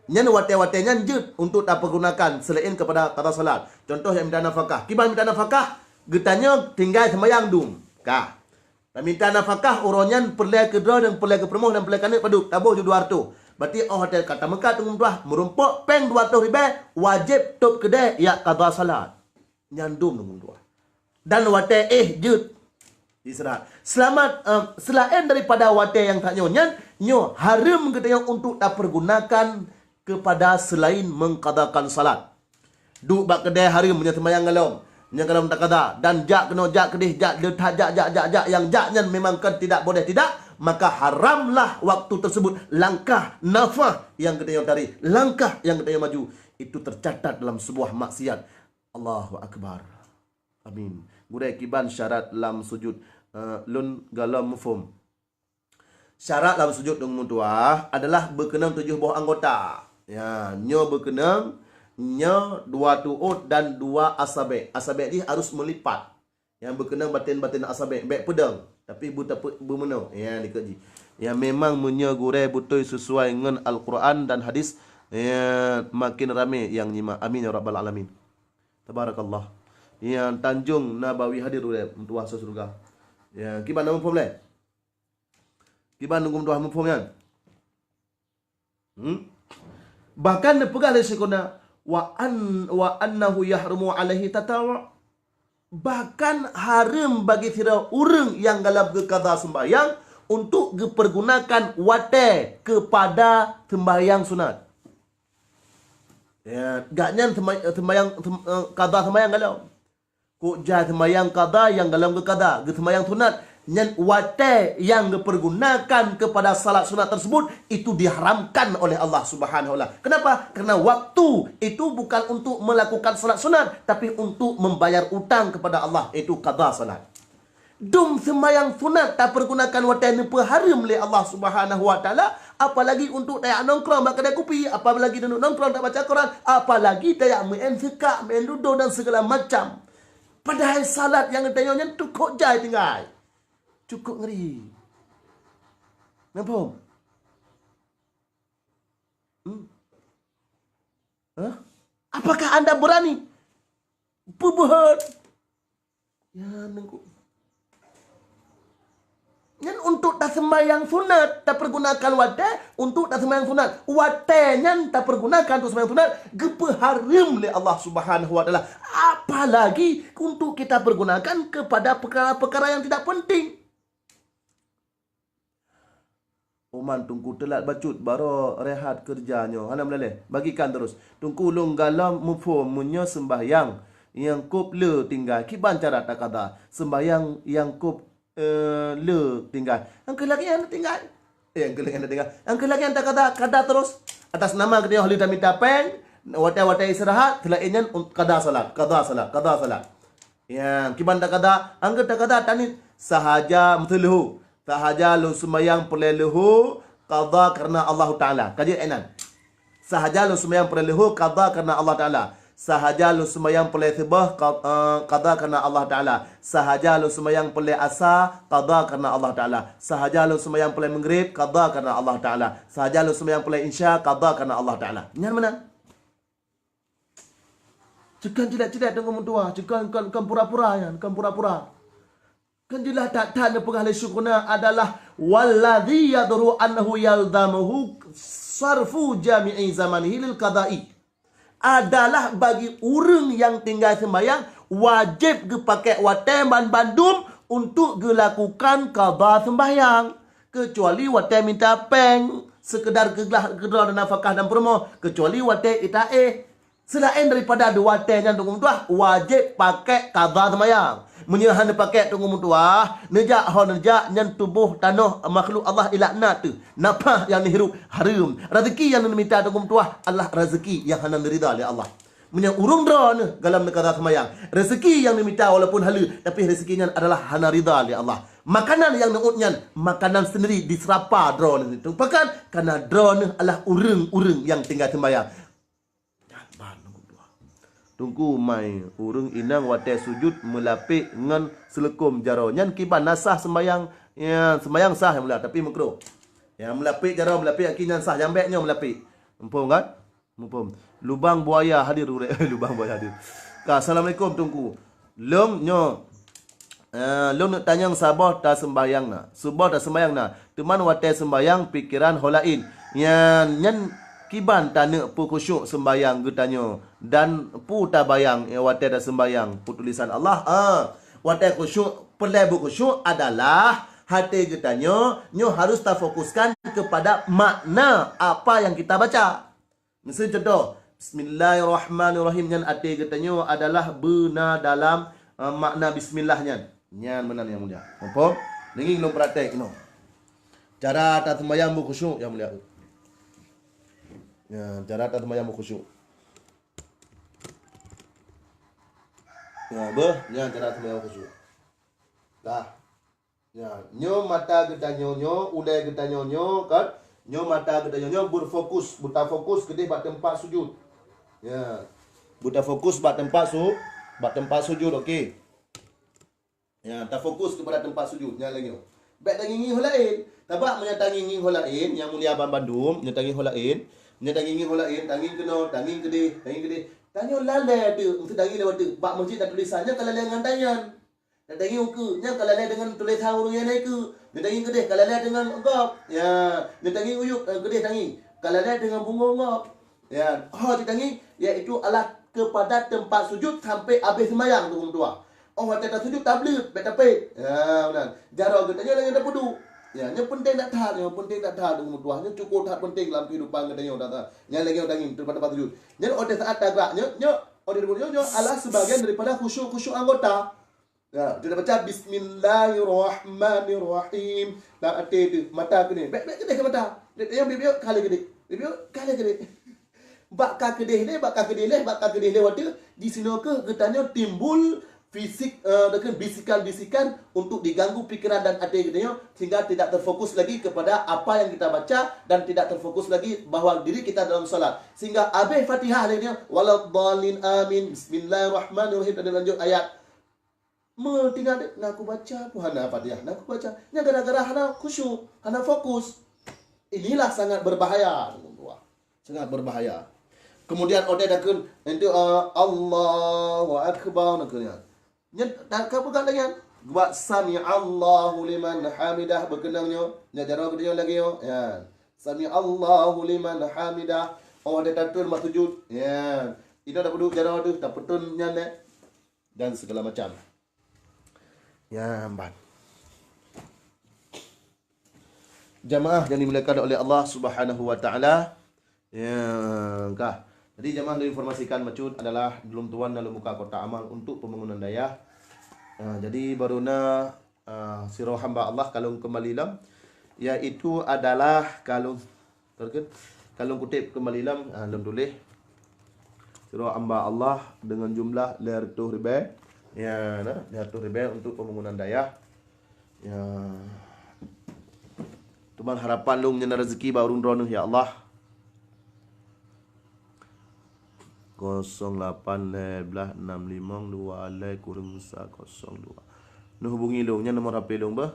Nyan watée-watée nyan jeuet untuk tapeurgunakan selain kepada qadha salat. Contoh nyang minta nafakah. Kiban minta nafakah, geutanyoe tinggai seumayang dum. Ka. Taminta nafakah uroe nyan peureulée keu droe dan peureulée keu peurumoh dan peureulée keu aneuk padub, taboh ju dua reutôh. Berarti óh watée ka tameukat teungku meutuah, meurumpok péng dua reutôh ribée, wajéb tôb keudeh jak qadha salat. Nyan dum teungku meutuah. Dan watée éh jeuet istirahat. Selamat, eh, selain daripada watée nyang tanyoe nyan, nyoe hareuem geutanyoe untuk tapeurgunakan kepada selain mengqadhakan salat. Duek bak keudée hareuem meunyoe seumayang galom, meunyoe galom taqadha, dan jak keunoe jak keudeh, jak le that, jak, jak, jak, jak, nyang jak nyan memang kan tidak boleh tidak, maka haramlah waktu tersebut langkah nafah nyang geutanyoe tarék, langkah nyang geutanyoe maju, itu tercatat dalam sebuah maksiat. Allahu Akbar. Amin. Gurée, kiban syarat lam sujud, eh, lôn galom muphom. Syarat lam sujud teungku meutuah adalah beukeunong tujoh boh anggota. Ya, nyoe beukeunong, nyoe dua tuôt dan dua asabek. Asabek jih harus meulipat. Nyang beukeunong baten-baten asabek, bék peudong, tapi beuteupeu-, beumeunoe. Ya, dikeue jih. Ya, memang meunyoe gurée beutôi sesuai ngon Al-Quran dan hadis, ya, makin ramé nyang nyimak. Amin ya rabbal alamin. Tabarakallah. Nyang Tanjong Nabawi hadir ulée meutuah su syeuruga. Ya, kiban na muphom lé? Kiban teungku meutuah muphom nyan? Hmm? Bahkan neupeugah lé Syekhuna, "Wa an-, wa annahu yahrumu alaihi tatawwu." Bahkan hareuem bagi sidroe ureuëng nyang galom geuqadha seumbahyang untuk geupeurgunakan watée keupada seumbahyang sunat. Ya, gobnyan seumay-, seumbahyang, seum-, eh, qadha seumbahyang galom. Kok jai seumbahyang qadha nyang galom geuqadha, geuseumayang sunat, nyan watée nyang geupeurgunakan keupada salat sunat teusebut, itu diharamkan oleh Allah Subhanahu wa Taala. Kenapa? Karena waktu itu bukan untuk melakukan salat sunat, tapi untuk membayar utang kepada Allah, yaitu qadha salat. Dum seumbahyang sunat tapeurgunakan watée neupeuhareuem lé Allah Subhanahu wa Taala, apalagi untuk tajak nongkrong bak keudée kupi, apalagi duek nongkrong tabaca Quran, apalagi tajak meu'en seukak, meu'en ludo dan segala macam. Padahai salat nyang geutanyoe nyan cukôp jai tinggai. Cukôp ngeri. Nampak? Hmm? Hah? Apakah anda berani? Peubeuhet. Ya, nengku. Nyan untuk taseumbahyang sunat, tapeurgunakan watée untuk taseumbahyang sunat. Watée nyan tapeurgunakan untuk seumbahyang sunat, geupeuhareuem lé Allah Subhanahu wa Taala. Apalagi untuk kita pergunakan kepada perkara-perkara yang tidak penting. Oman teungku teulat bacut, baroe rehat keureuja nyoe. Hana meulaléh. Bagikan terus. Teungku lôn galom muphom meunyoe seumbahyang nyang kôb le tinggai, kiban cara taqadha? Seumbahyang nyang kôb, eh, le tinggai. Nyang keu lagée nyan tinggai. Eh, nyang keu lagée nyan tinggai. Nyang keu lagée nyan taqadha, qadha terus. Atas nama geutanyoe ahli tamita péng, watée-watée istirahat, seulaén nyan qadha salat, qadha salat, qadha salat. Ya, kiban taqadha, nyang keu taqadha taniet sahaja meuteuleuhu. Sahaja lôn seumayang peureulée leuhô, qadha kareuna Allahu Taala. Ka jeuet inan. Sahaja lôn seumayang peureulée leuhô, qadha kareuna Allah Taala. Sahaja lôn seumayang peureulée suboh, qa-, eh, qadha kareuna Allah Taala. Sahaja lôn seumayang peureulée asa, qadha kareuna Allah Taala. Sahaja lôn seumayang peureulée meugréb, qadha kareuna Allah Taala. Sahaja lôn seumayang peureulée insya, qadha kareuna Allah Taala. Nyan meunan. Cukon ceulet-ceulet deungon meutuah, cukon kon, kon pura-pura nyan, kon pura-pura. Kan jeulaih that-that neupeugah lé Syekhuna adalah, "Wallazi yadhharu annahu yalzamuhu sarfu jami'i zamanihi lil qada'i." Adalah bagi ureuëng nyang tinggai seumbahyang, wajéb geupakék watée banbandum untuk geulakukan qadha seumbahyang, keucuali watée mita péng, seukeudar keuglah keudroe dan nafakah dan peurumoh, keucuali watée ita éh. Seulaén daripada dua watée nyan teungku meutuah, wajéb pakék qadha seumayang. Meunyoe hana pakai Teungku meutuah, neujak ho neujak nyan tuboh tanoh makhluk Allah ilaknat teuh. Nafah nyang neuhirup hareuem. Rezeki nyang neumita Teungku meutuah adalah rezeki nyang hana neuridha lé Allah. Meunyoe ureuëng droeneuh gohlom neukara seumayang, rezeki nyang neumita walaupun haleue, tapi rezeki nyan adalah hana ridha lé Allah. Makanan nyang neuôt nyan, makanan sendiri diseurapa droeneuh teupakan, karena droeneuh adalah ureuëng-ureuëng nyang tinggai seumayang. Nyan ban Teungku meutuah. Teungku mai ureuëng inong watée sujud meulapék ngon seuleukom jaroe. Nyan kiban na sah seumayang, ya, seumayang sah nyang meula, tapi meukruh. Ya, meulapék jaroe, meulapék aki nyan sah, nyang bék nyoe meulapék. Muphom kan? Muphom. Lubang buaya hadir ureuëng. Lubang buaya hadir. Ka, assalamualaikum Teungku. Lôn nyoe, eh, lôn neuk tanyong saboh taseumbahyang na. Saboh taseumbahyang na. Teuma watée seumbahyang pikeran ho laén. Nyan, nyan kiban taneuk peukhusyuk seumbahyang geutanyoe dan peue tabayang, eh, watée taseumbahyang. Peutulésan Allah, ah, watée khusyuk, peureulée beukhusyuk adalah até geutanyoe nyoe harus tafokuskan kepada makna apa yang kita baca. Miseue contoh, Bismillahirrahmanirrahim nyan até geutanyoe adalah beuna dalam, eh, makna bismillah nyan. Nyan meunan nyang mulia. Muphom? Deungoe lôn praktek inoe. Cara taseumayang beukhusyuk nyang mulia. Ya, cara taseumayang beukhusyuk. Ya, beuh, nyan cara taseumayang beukhusyuk. Dah. Ya, nyoe mata geutanyoe nyoe, ulée geutanyoe nyoe, kan? Nyoe mata geutanyoe nyoe berfokus, beutafokus keudeh bak teumpat sujud. Ya. Beutafokus bak teumpat su-, bak teumpat sujud, okey. Ya, tafokus kepada teumpat sujud, nyan lagée nyoe. Bék tangieng-ngieng ho laén. Sabab meunyoe tangieng-ngieng ho laén, nyang mulia ban bandum, nyoe tangieng ho laén, nyoe tangieng-ngieng ho laén, tangieng keunoe, tangieng keudeh, tangieng keudeh. Tanyoe lalée teuh, meusti tangieng lewat teuh. Bak meuseujid na tulisan, nyan ka lalée ngon tanyan. Neutangieng ukeue, nyan ka lalée deungon tulésan ureuëng nyang na ukeue. Neutangieng keudeh, ka lalée deungon gob. Ya, neutangieng uyueb, eh, keudeh tangieng. Ka lalée deungon punggong gob. Ya, ho jitangieng, yaitu alah kepada teumpat sujud sampai abéh seumayang tu meutuah. Oh, watée tasujud tableuet, bék tapét. Ya, meunan. Jaroe geutanyoe lagée tapeuduek. Ya, nyoe peunteng that-that, nyoe peunteng that-that tu meutuah. Nyoe cukôp that peunteng lam keuhidupan geutanyoe that-that. Nyan lagée tangieng teumpat-teumpat sujud. Nyan watée saat tagrak, nyoe, nyoe, oh, nyoe, nyoe adalah sebagian daripada khusyuk-khusyuk anggota. Ya, kita baca Bismillahirrahmanirrahim. Lam até teuh, mata keudeh. Bék, bék keudeh ke mata. Bék, bék, bék, bék, ka lheueh keudeh. Bék, bék, ka lheueh keudeh. Bak ka keudeh lé, bak ka keudeh lé, bak ka keudeh lé watée, di sinoe keuh geutanyoe timbul fisik, eh, dengan bisikan-bisikan untuk diganggu pikiran dan até geutanyoe, sehingga tidak terfokus lagi kepada apa yang kita baca dan tidak terfokus lagi bahwa diri kita dalam salat. Sehingga abéh Fatihah lé nyoe, waladdallin, amin, bismillahirrahmanirrahim, dan lanjut ayat. Meutinggai dek, na kubaca pun hana Fatihah, na kubaca. Nyan gara-gara hana khusyuk, hana fokus. Inilah sangat berbahaya, teungku meutuah. Sangat berbahaya. Kemudian, oh, dia takheun, nanti, ah, Allahu Akbar, nakheun nyan. Nyan, tak ka peugah lagée nyan. Buat sami'allahu liman hamidah, beukeunong nyoe. Nyan jaroe geutanyoe lagée nyoe. Ya. Sami'allahu liman hamidah. Oh, dia takheun mak sujud. Ya. Itu dah peuduek jaroe tu, tak peutun nyan, eh. Dan segala macam. Ya, ban. Jamaah yang dimuliakan oleh Allah Subhanahu wa Taala. Ya, kah. Jadi jamaah diinformasikan bacut adalah lôn tuan dalam muka kotak amal untuk pembangunan dayah. Ha, jadi baru na, ah, sidroe hamba Allah kalon kembali lom, yaitu adalah kalon Ka lôn kutip kembali lom, ah, lôn tuléh. Sidroe hamba Allah dengan jumlah lhèe reutôh ribèe. Ya, na, lhèe reutôh ribèe untuk pembangunan dayah. Ya. Teuma harapan lôn nyan rezeki bak ureueng droeneuh, ya Allah. Kosong lapan lhèe blah enam limong dua lhèe kureueng sa kosong dua. Neuhubungi lôn, nyan nomor H P lôn beuh.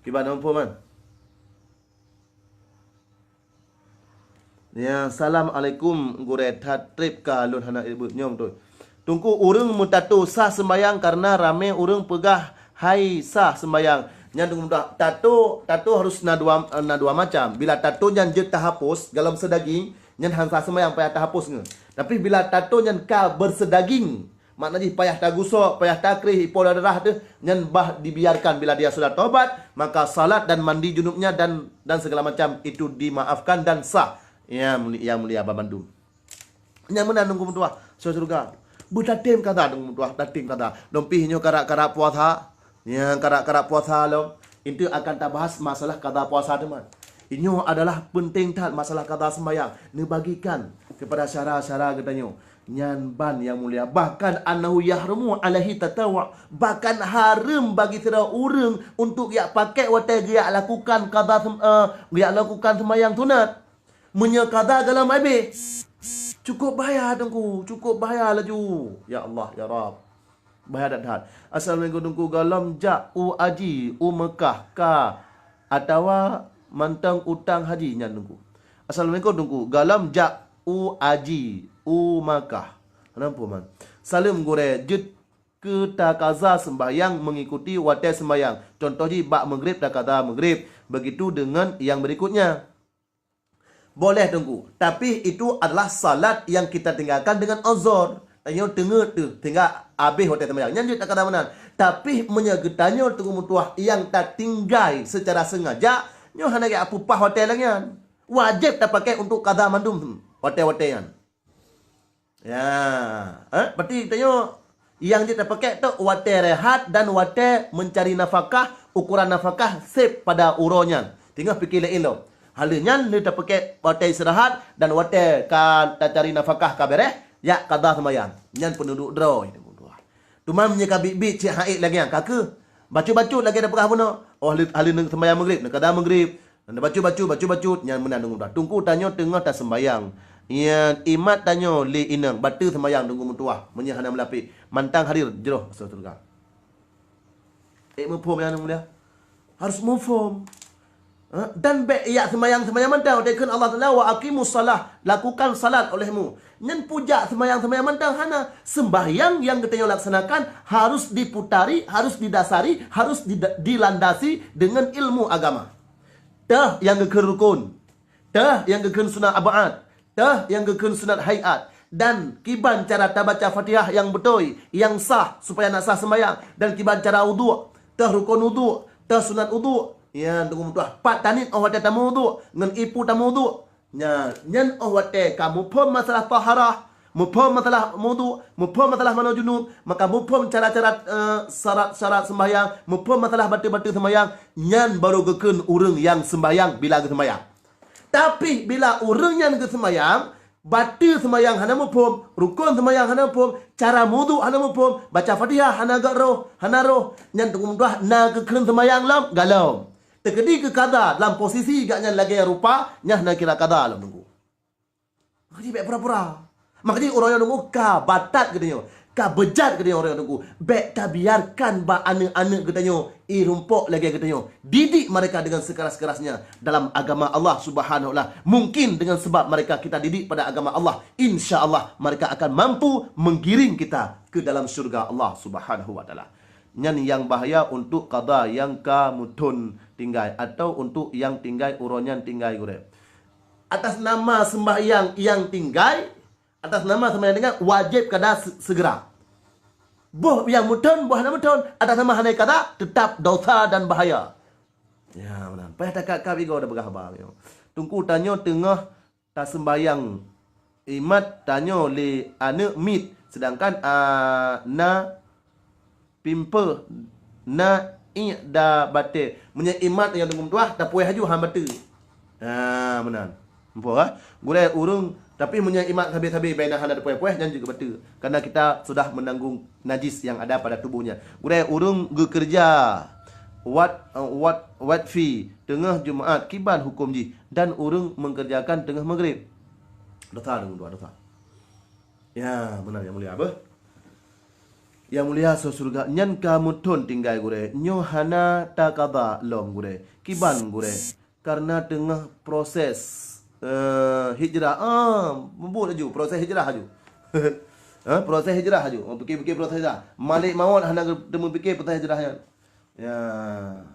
Kiban, na muphom kan? Ya, assalamualaikum, gurèe. That trép ka lôn hana ribèe nyoe beutôi. Teungku, ureueng meutato sah seumbahyang kareuna ramè ureueng peugah hai sah seumbahyang. Nyan teungku mudah. Tato, tato harus na dua, na dua macam. Bila tato nyan jeuet tahapus, golom seudaging, nyan han sah seumbahyang, payah tahapus nyoe. Tapi bila tato nyan ka beuseudaging, Makna jih payah tagusok, payah takréh, ipo darah teuh, nyan bah dibiarkan bila dia sudah tobat, maka salat dan mandi junubnya dan, dan segala macam itu dimaafkan dan sah. Ya, muli-, yang mulia bandum. Nyang meunan Teungku meutuah, syurga. Beutatem kada Teungku meutuah, tatem kada. Lom pih nyoe karap-karap puasa. Nyang karap-karap puasa lom, itu akan tabahas masalah kada puasa teuma. Inyoe adalah penting that masalah kada sembahyang. Neubagikan kepada syara-syara geutanyoe. Nyan ban yang mulia. Bahkan annahu yahrumu alaihi tatawwu. Bahkan hareuem bagi sidroe ureuëng untuk yak pakai watée geuyak lakukan kada sem-, eh, geuyak lakukan sembahyang sunat. Meunyoe kada gohlom abéh, cukup bahaya Teungku, cukup bahaya laju. Ya Allah, ya Rabb. Bahaya that-that. Assalamualaikum Teungku, gohlom jak u aji, u Mekah ka atawa mantong utang haji nyan Teungku. Assalamualaikum Teungku, gohlom jak u aji, u Mekah. Kenapa man? Saleuem gurée, jeuet keu takaza sembahyang mengikuti watée sembahyang. Contoh jih bak Maghrib takaza Maghrib. Begitu dengan yang berikutnya. Boleh Teungku, tapi itu adalah salat yang kita tinggalkan dengan uzur. Tanyoe teungeut teuh tinggai abéh watée teumayang. Nyan jeuet takada meunan. Tapi meunyoe geutanyoe Teungku meutuah nyang tatinggai secara sengaja, nyoe hana geupeupah watée lagée nyan. Wajéb tapakai untuk kada mandum watée-watée nyan. Ya, eh, berarti tanyoe nyang jeuet tapakai tu watée rehat dan watée mencari nafakah, ukuran nafakah seb pada uroe nyan. Teungoh pike laén lom. Hal nyan le tapakai watée istirahat dan watée ka tacari nafakah ka bereh, yak kada sembahyang. Nyan peunuduek droe. Teuma meunyoe ka biet-biet cit haid lagée nyan, ka keuh bacut-bacut lagée tapeugah bunoe. Oh, haleue, haleue sembahyang Maghrib, neukada Maghrib. Neubacut-bacut, bacut-bacut, nyan meunan Teungku meutuah. Teungku tanyoe teungoh tasembahyang. Nyan imat tanyoe lé inong, bateue sembahyang Teungku meutuah, meunyoe hana meulapék. Mantang hadir jroh masuk syeuruga. Eh, muphom nyan mulia? Harus muphom. Ha? Dan bék yak sembahyang-sembahyang mantong. Watée kheun Allah Taala, "Wa aqimus shalah," lakukan salat olehmu. Nyan peujak sembahyang-sembahyang mantong hana. Sembahyang nyang geutanyoe laksanakan harus diputari, harus didasari, harus dida-, dilandasi dengan ilmu agama. Teuh nyang geukheun rukun, teuh nyang geukheun sunat ab'ad, teuh nyang geukheun sunat haiat, dan kiban cara tabaca Fatihah nyang beutôi, nyang sah, supaya na sah sembahyang, dan kiban cara uduk, teuh rukun uduk, teuh sunat uduk. Ya, Teungku meutuah, pat taniet 'oh watée tameuuduk, ngon ipu tameuuduk. Nya, nyan 'oh watée ka muphom masalah taharah, muphom masalah uduk, muphom masalah manoe junub, maka muphom cara-cara, eh, syarat-syarat sembahyang, muphom masalah bateue-bateue sembahyang, nyan barô geukheun ureuëng nyang sembahyang bila geusembahyang. Tapi bila ureuëng nyan geusembahyang, bateue sembahyang hana muphom, rukon sembahyang hana muphom, cara muduk hana muphom, baca Fatihah hana gak roh, hana roh, nyan Teungku meutuah na geukheun sembahyang lom, gohlom. Teukeudi keu kada dalam posisi gak nyan lagée rupa, nyan hana kira kada lom Teungku. Maka jih bék pura-pura. Maka jih uroe nyoe Teungku ka batat geutanyoe, ka beujat geutanyoe uroe nyoe Teungku. Bék tabiarkan bak aneuëk-aneuëk geutanyoe i rumpok lagée geutanyoe. Didik mereka dengan sekeras-kerasnya dalam agama Allah Subhanahu wa Taala. Mungkin dengan sebab mereka kita didik pada agama Allah, insya Allah mereka akan mampu menggiring kita ke dalam syurga Allah Subhanahu wa Taala. Nyan nyang bahaya untuk kada nyang ka meuthon tinggai atau untuk nyang tinggai uroe nyan tinggai gurée. Atas nama sembahyang nyang tinggai, atas nama sembahyang tinggai, wajéb kada se-, segera. Boh nyang meuthon, boh hana meuthon, atas nama hana kada, tetap dosa dan bahaya. Ya, meunan. Payah takat-kat bigoe tapeugah haba nyoe. Teungku tanyoe teungoh tasembahyang imat tanyoe lé aneuëk miet, sedangkan, a, na pimpeue, na iek da batée. Meunyoe imat nyang teungku meutuah, tapuéh aju han bateue. Ha, meunan. Muphom, ha? Gurée ureuëng, tapi meunyoe imat sabe-sabe bak inan hana tapuéh-puéh, nyan jeuet keu bateue. Karena kita sudah menanggung najis yang ada pada tubuhnya. Gurée ureuëng geukeureuja wat, wat, wat fi teungoh Jumaat, kiban huköm jih, dan ureuëng meukeureujakan teungoh Maghrib. Dosa teungku meutuah, dosa. Ya, meunan nyang mulia beuh. Nyang mulia syeuruga, nyan ka meuthon tinggai gurée. Nyoe hana takada lom gurée. Kiban gurée? Karena teungoh proses, eh, hijrah. Ah, mubuet aju, proses hijrah aju. Ha, proses hijrah aju. Oh, pikir-pikir proses hijrah. Malek mawöt hana teumeupiké proses hijrah nyan. Ya,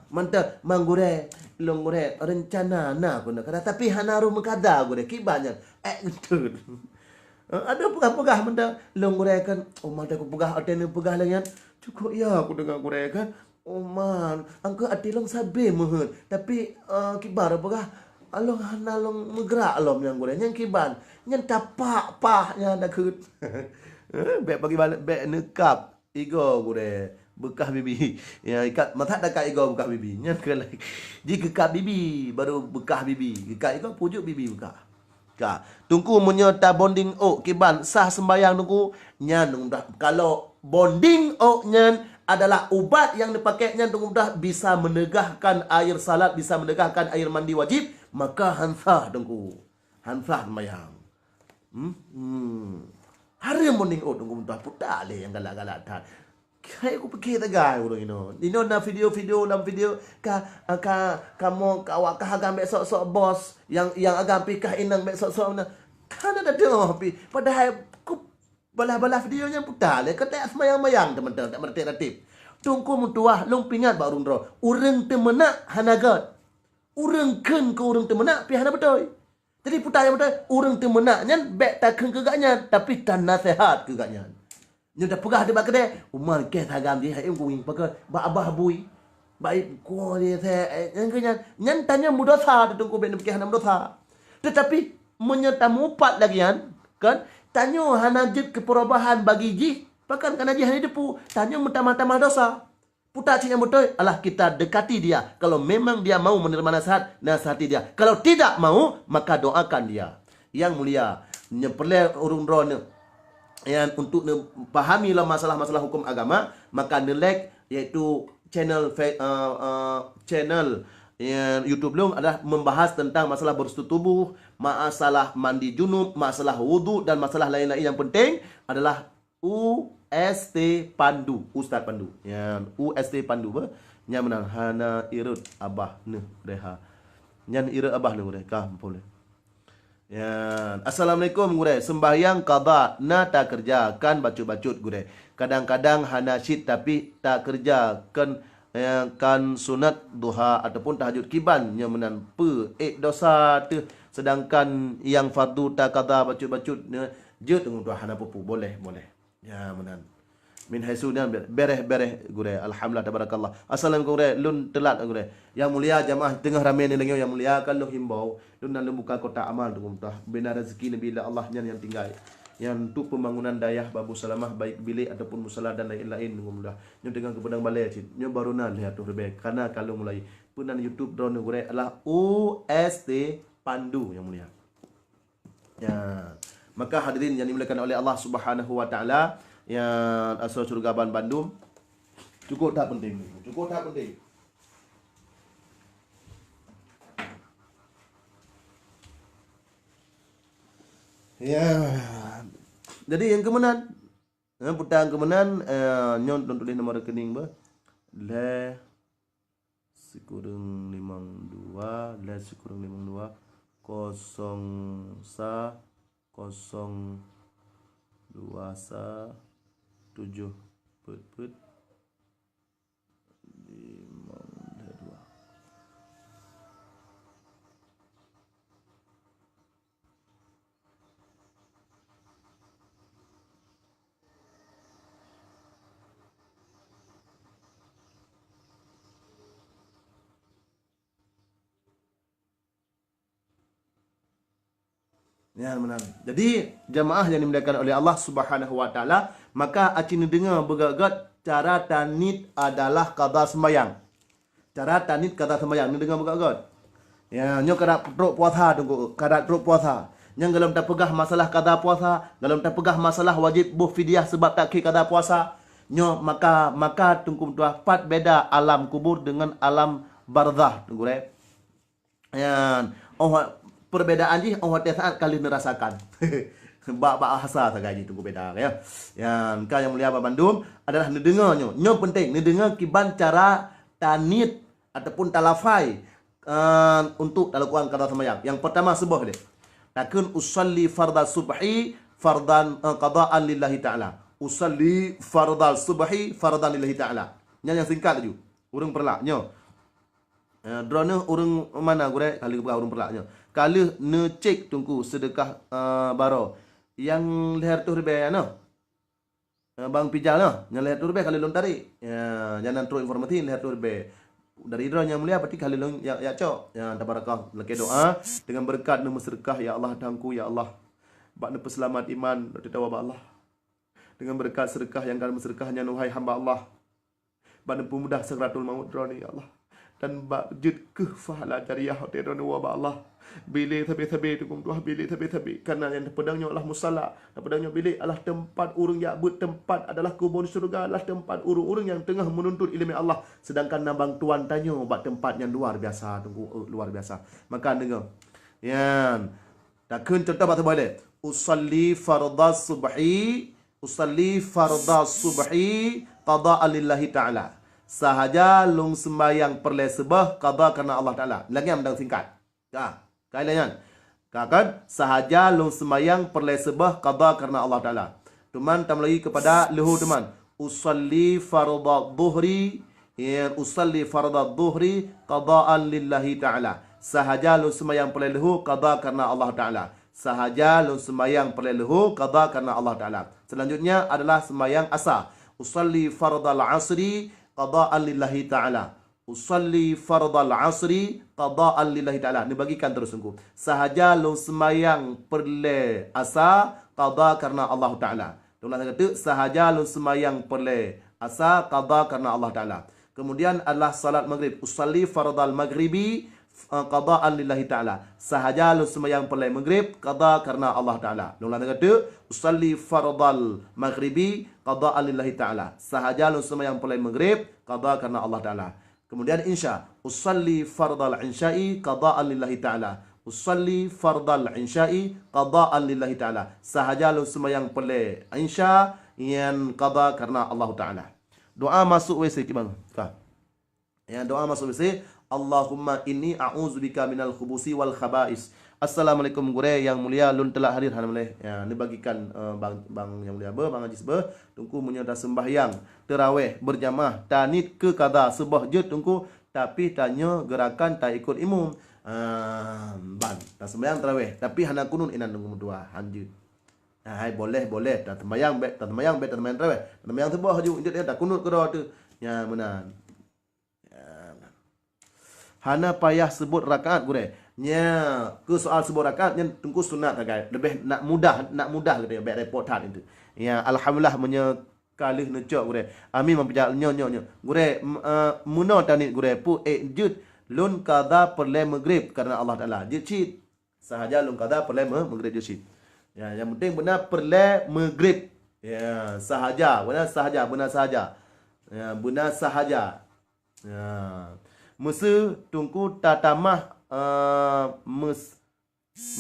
mantong, mang gurée, lôn gurée, reuncana na keuneuk kada, tapi hana roh meukada gurée, kiban nyan. Eh, beutôi. Eh, adak peugah-peugah mantong. Lôn gurèe kan, oh, mantong kupeugah, até neupeugah lagèe nyan. Cukôp ya kudeungö gurèe kan. Oh man, angkeu até lôn sabé meuheuet. Tapi, eh, kiban peugah, along hana lôn meugrak lom nyang gurèe. Nyang kiban, nyan tapak pah nyan takheun. Eh, bèk bagi balek, bèk neukab igoe gurèe beukah bibi. Ya, ikat, masa takab igoe beukah bibi. Nyan keu laén. Jikeukab bibi, baru beukah bibi. Geukab igoe, pujôk bibi beukah. Ka. Teungku, meunyoe tabonding ôk kiban sah seumbahyang, Teungku? Nyan, Teungku, dah. Kalau bonding ôk nyan adalah ubat nyang dipakai nyan, Teungku, dah, bisa menegahkan air salat, bisa menegahkan air mandi wajib, maka han sah, Teungku. Han sah seumbahyang. Hmm? Hmm. Hareuem bonding ôk, Teungku, dah. Puta lé nyang galak-galak that. Hai kupike tagai ureueng inoe. Inoe na video-video lam video ka, ka, kamoe ka awak kah agam bèk sok-sok bos, nyang, nyang agam pih kah inong bèk sok-sok na. Ka na dadoe pih. Padahai ku balah-balah video nyan puta lé, ka tak seumayang-mayang teumantong, tak meuratéb-ratéb. Teungku meutuah, lôn peuingat bak ureueng droe, ureueng teumeunak hana göt. Ureueng kheun keu ureueng teumeunak pih hana beutôi. Jadi, peue nyang beutôi, ureueng teumeunak nyan bèk takheun keu gobnyan, tapi tanaseuhat keu gobnyan. Nyoe tapeugah teuh bak keudè, "Uma, kèe sagam jih, hai em kuwing pakai, bak abah bui, bak ib kuah jih, eh, nyan keu nyan." Nyan tanyoe meudosa, teungku, bèk neupiké hana meudosa. Teutapi, meunyoe tamupat lagèe nyan, kan, tanyoe hana jeuet keu perubahan bagi jih, pakon kana jih hana jiteupeue, tanyoe meutamah-tamah dosa. Peue cit nyang beutôi, alah kita dekati dia. Kalau memang dia mau menerima nasihat, nasihati dia. Kalau tidak mau, maka doakan dia. Yang mulia, nyoe peureulèe ureueng droeneuh, nyan, untuk neupahami lom masalah-masalah hukum agama, maka neu-like, yaitu channel fe-, eh, eh, channel, ya, YouTube lôn adalah membahas tentang masalah bersuci tubuh, masalah mandi junub, masalah wudu, dan masalah lain-lain yang penting adalah U S T Pandu, Ustaz Pandu. Nyan, U S T Pandu beuh. Nyan meunan, hana irot abah neuh reha. Nyan irot abah neuh reha, ka, muphom lé. Nyan, "Assalamualaikum, Gurèe. Sembahyang qadha na takeureuja kan bacut-bacut, Gurèe. Kadang-kadang hana cit, tapi takeureuja kan, eh, kan sunat duha ataupun tahajud kiban nyan meunan peu ék dosa teuh, sedangkan nyang fardu taqadha bacut-bacut nyan jeuet ngon tuha hana peue-peue." Boleh, boleh. Ya, meunan. Min haitsu nyan ber-, bereh-bereh, Gurèe. Alhamdulillah, tabarakallah. Assalamualaikum, Gurèe. Lôn teulat, Gurèe. Yang mulia, jamaah teungoh ramé neudeungoe, yang mulia, ka lôn himbau, lôn na lôn buka kotak amal, teungku meutuah. Bina rezeki neubi lé Allah nyan nyang tinggai. Nyan untuk pembangunan dayah Babu Salamah, baik bilik ataupun musala dan lain-lain, teungku meutuah. Nyoe teungoh geupeudong balèe cit. Nyoe baru na lhèe reutôh ribèe. Kana ka lôn mulai. Peunan YouTube droeneuh, Gurèe, adalah U S T Pandu, yang mulia. Ya. Maka hadirin yang dimuliakan oleh Allah Subhanahu wa Taala, ya, asoe syurga ban bandum, cukup that penting. Cukup that penting. Ya. Jadi yang keumeunan, eh, peue nyang keumeunan, eh, nyoe lôn tuléh nomor rekening beuh. Lhèe sikureueng limong dua, lhèe sikureueng limong dua, kosong sa, kosong dua sa, tujoh peuet peuet, limong lhèe dua. Nyan meunan. Jadi, jamaah yang dimuliakan oleh Allah Subhanahu wa Taala, maka aci neudeungoe beugöt-göt cara taniet adalah qadha sembahyang. Cara taniet qadha sembahyang, neudeungoe beugöt-göt. Ya, nyoe karab trok puasa, Teungku, karab trok puasa. Nyang golom tapeugah masalah qadha puasa, golom tapeugah masalah wajéb boh fidyah seubab takhé qadha puasa. Nyoe maka, maka Teungku meutuah, pat beda alam kubur dengan alam barzakh, Teungku, eh. Nyan, oh, perbedaan jih, oh, watèe saat ka lheueh neurasakan. Bak, bak hasa sagai jih Teungku beda, ya. Nyan, ka yang mulia bak bandum adalah neudeungoe nyoe. Nyoe penting, neudeungoe kiban cara taniet ataupun talafai, eh, untuk talakukan qadha sembahyang. Yang pertama, suboh deh. Takheun, "Usalli fardha subhi fardan, eh, qadaan lillahi ta'ala." "Usalli fardha subhi fardan lillahi ta'ala." Nyan nyang singkat laju. Ureueng Peureulak nyoe. Eh, droeneuh ureueng mana, Gurèe? Ka lheueh geupeugah ureueng Peureulak nyoe. Ka lheueh neucék Teungku seudeukah, eh, baroe. nyang lhèe reutôh ribèe nyoe. Eh, Bang Pijal nyoe, nyang lhèe reutôh ribèe ka lheueh lôn tarek. Ya, nyan trôk informasi lhèe reutôh ribèe. Dari droe nyang mulia berarti ka lheueh lôn jak, jak cok. Ya, tabarakallah, lakèe doa dengan beureukat neumeuseudeukah, ya Allah, Tuhanku, ya Allah. Bak neupeuseulamat iman, teudawa bak Allah. Dengan beureukat seudeukah nyang ka meuseudeukah nyan, wahai hamba Allah. Bak neupeumudah sakratul maut droeneuh, ya Allah. Dan bak jeuet keuh pahala jariah watèe droeneuh woe bak Allah. Bile sabe-sabe, Teungku meutuah, bile sabe-sabe. Karena nyang tapeudong nyoe adalah musala. Tapeudong nyoe bilék adalah teumpat ureueng jak beuet, teumpat adalah keubon syeuruga, adalah teumpat ureueng-ureueng nyang teungoh meununtut ileumèe Allah. Sedangkan na bang tuan tanyoe bak teumpat nyang luar biasa, Teungku, eh, luar biasa. Maka deungö. Nyan. Takheun contoh bak saboh lé. Usalli fardhas subhi, usalli fardhas subhi qadaan lillahi ta'ala. Sahaja lôn seumayang peureulèe suboh qada karena Allah Ta'ala. Lagèe nyan mantong singkat. Ka, ka ilèe nyan. Ka kan? Sahaja lôn seumayang peureulèe suboh qada karena Allah Ta'ala. Teuma tameulanjut keupada leuhô teuma. Usalli fardhadh dhuhri, ya, usalli fardhadh dhuhri qadaan lillahi ta'ala. Sahaja lôn seumayang peureulèe leuhô qada karena Allah Ta'ala. Sahaja lôn seumayang peureulèe leuhô qada karena Allah Ta'ala. Selanjutnya adalah seumayang asa. Usalli fardhal asri qadaan lillahi ta'ala. Usalli fardhal asri qadaan lillahi ta'ala. Neubagikan terus Teungku. Sahaja lôn seumayang peureulèe asa qada karena Allah Ta'ala. Lôn ulang lagi teuk, sahaja lôn seumayang peureulèe asa qada karena Allah Ta'ala. Kemudian adalah salat maghrib. Usalli fardhal maghribi, eh, qadaan lillahi ta'ala. Sahaja lôn seumayang peureulèe maghrib qada karena Allah Ta'ala. Lôn ulang lagi teuk, usalli fardhal maghribi qadaan lillahi ta'ala. Sahaja lôn seumayang peureulèe maghrib qada karena Allah Ta'ala. Kemudian insya, usalli fardhal insya'i qadaan lillahi ta'ala. Usalli fardhal insya'i qadaan lillahi ta'ala. Sahaja lôn seumayang peureulèe insya nyan qada karena Allah Ta'ala. Doa masuk W C kiban. Ka. Ya, doa masuk W C. Allahumma inni a'udzubika minal khubusi wal khaba'is. Assalamualaikum gurèe nyang mulia, lôn telat hadir hana meulèe. Ya, neubagikan, eh, bang, bang nyang mulia beuh, bang Ajis beuh. Teungku meunyoe taseumbahyang teurawèh beurjamaah, taniet keu qada suboh jeuet Teungku, tapi tanyoe geurakan taikot imum. Ah, ban, taseumbahyang teurawèh, tapi hana kunut inan Teungku meutuah, han jeuet. Hai, boleh, boleh, taseumbahyang bèk, taseumbahyang bèk, taseumbahyang teurawèh, taseumbahyang suboh ju, jeuet takunut keudroe teuh. Nyan meunan. Hana payah seubut rakaat gurèe. Nya, keu soal seubut rakaat nyan Teungku sunat sagai. Leubeh nak mudah, nak mudah geutanyoe, bèk repot that itu. Ya, alhamdulillah meunyoe ka lheueh neucok gurèe. Amin meupijak nyoe, nyoe, nyoe. Gurèe, m-, eh, meunoe taniet gurèe, peue ék jeuet lôn qada peureulèe maghrib karena Allah Ta'ala. Jeuet cit. Sahaja lôn qada peureulèe me-, maghrib jeuet cit. Ya, nyang penting beuna peureulèe maghrib. Ya, sahaja, beuna sahaja, beuna sahaja. Ya, beuna sahaja. Ya. Meuseu Teungku tatamah, eh, meus-,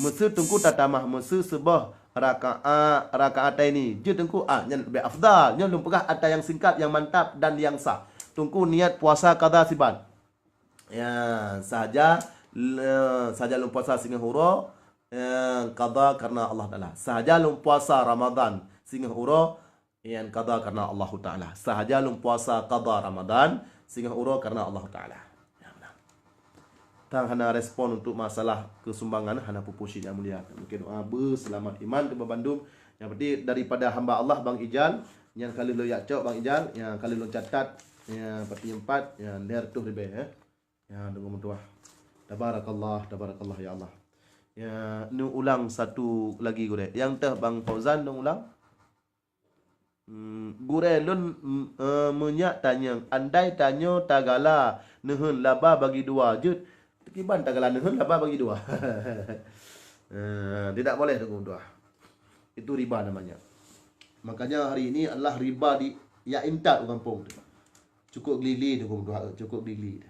meuseu Teungku tatamah, meuseu suboh rakaat, rakaataini. Jeuet Teungku, ah, nyan leubeh afdal. Nyoe lôn peugah atra nyang singkat, nyang mantap dan nyang sah. Teungku niat puasa qada siban. Ya, sahaja, le-, sahaja lôn puasa singoh uroe, ya, qada karena Allah Ta'ala. Sahaja lôn puasa Ramadan singoh uroe, nyan qada karena Allahu Ta'ala. Sahaja lôn puasa qada Ramadan singoh uroe karena Allahu Ta'ala. Ya, beuna. Tang hana respon untuk masalah keusumbangan, hana peue-peue cit nyang mulia. Mungkin doa beuseulamat iman keu bandum. Nyang penting daripada hamba Allah Bang Ijal, nyang ka lheueh lôn jak cok Bang Ijal, nyang ka lheueh lôn catat, ya, pati empat, ya, lhèe reutôh ribèe, ya. Ya, deungon meutuah. Tabarakallah, tabarakallah, ya Allah. Ya, neuulang satu lagi gurèe. Nyang teuh Bang Fauzan neuulang. Hmm, gurèe lôn, mm, eh, meunyak tanyong, andai tanyoe tagala neuheun laba bagi dua jeuet, kiban tagala neuheun laba bagi dua. Eh, tidak boleh, Teungku meutuah. Itu riba namanya. Makanya hari ini adalah riba di, ya, intat u gampông tu. Cukup glili, Teungku meutuah, cukup glili.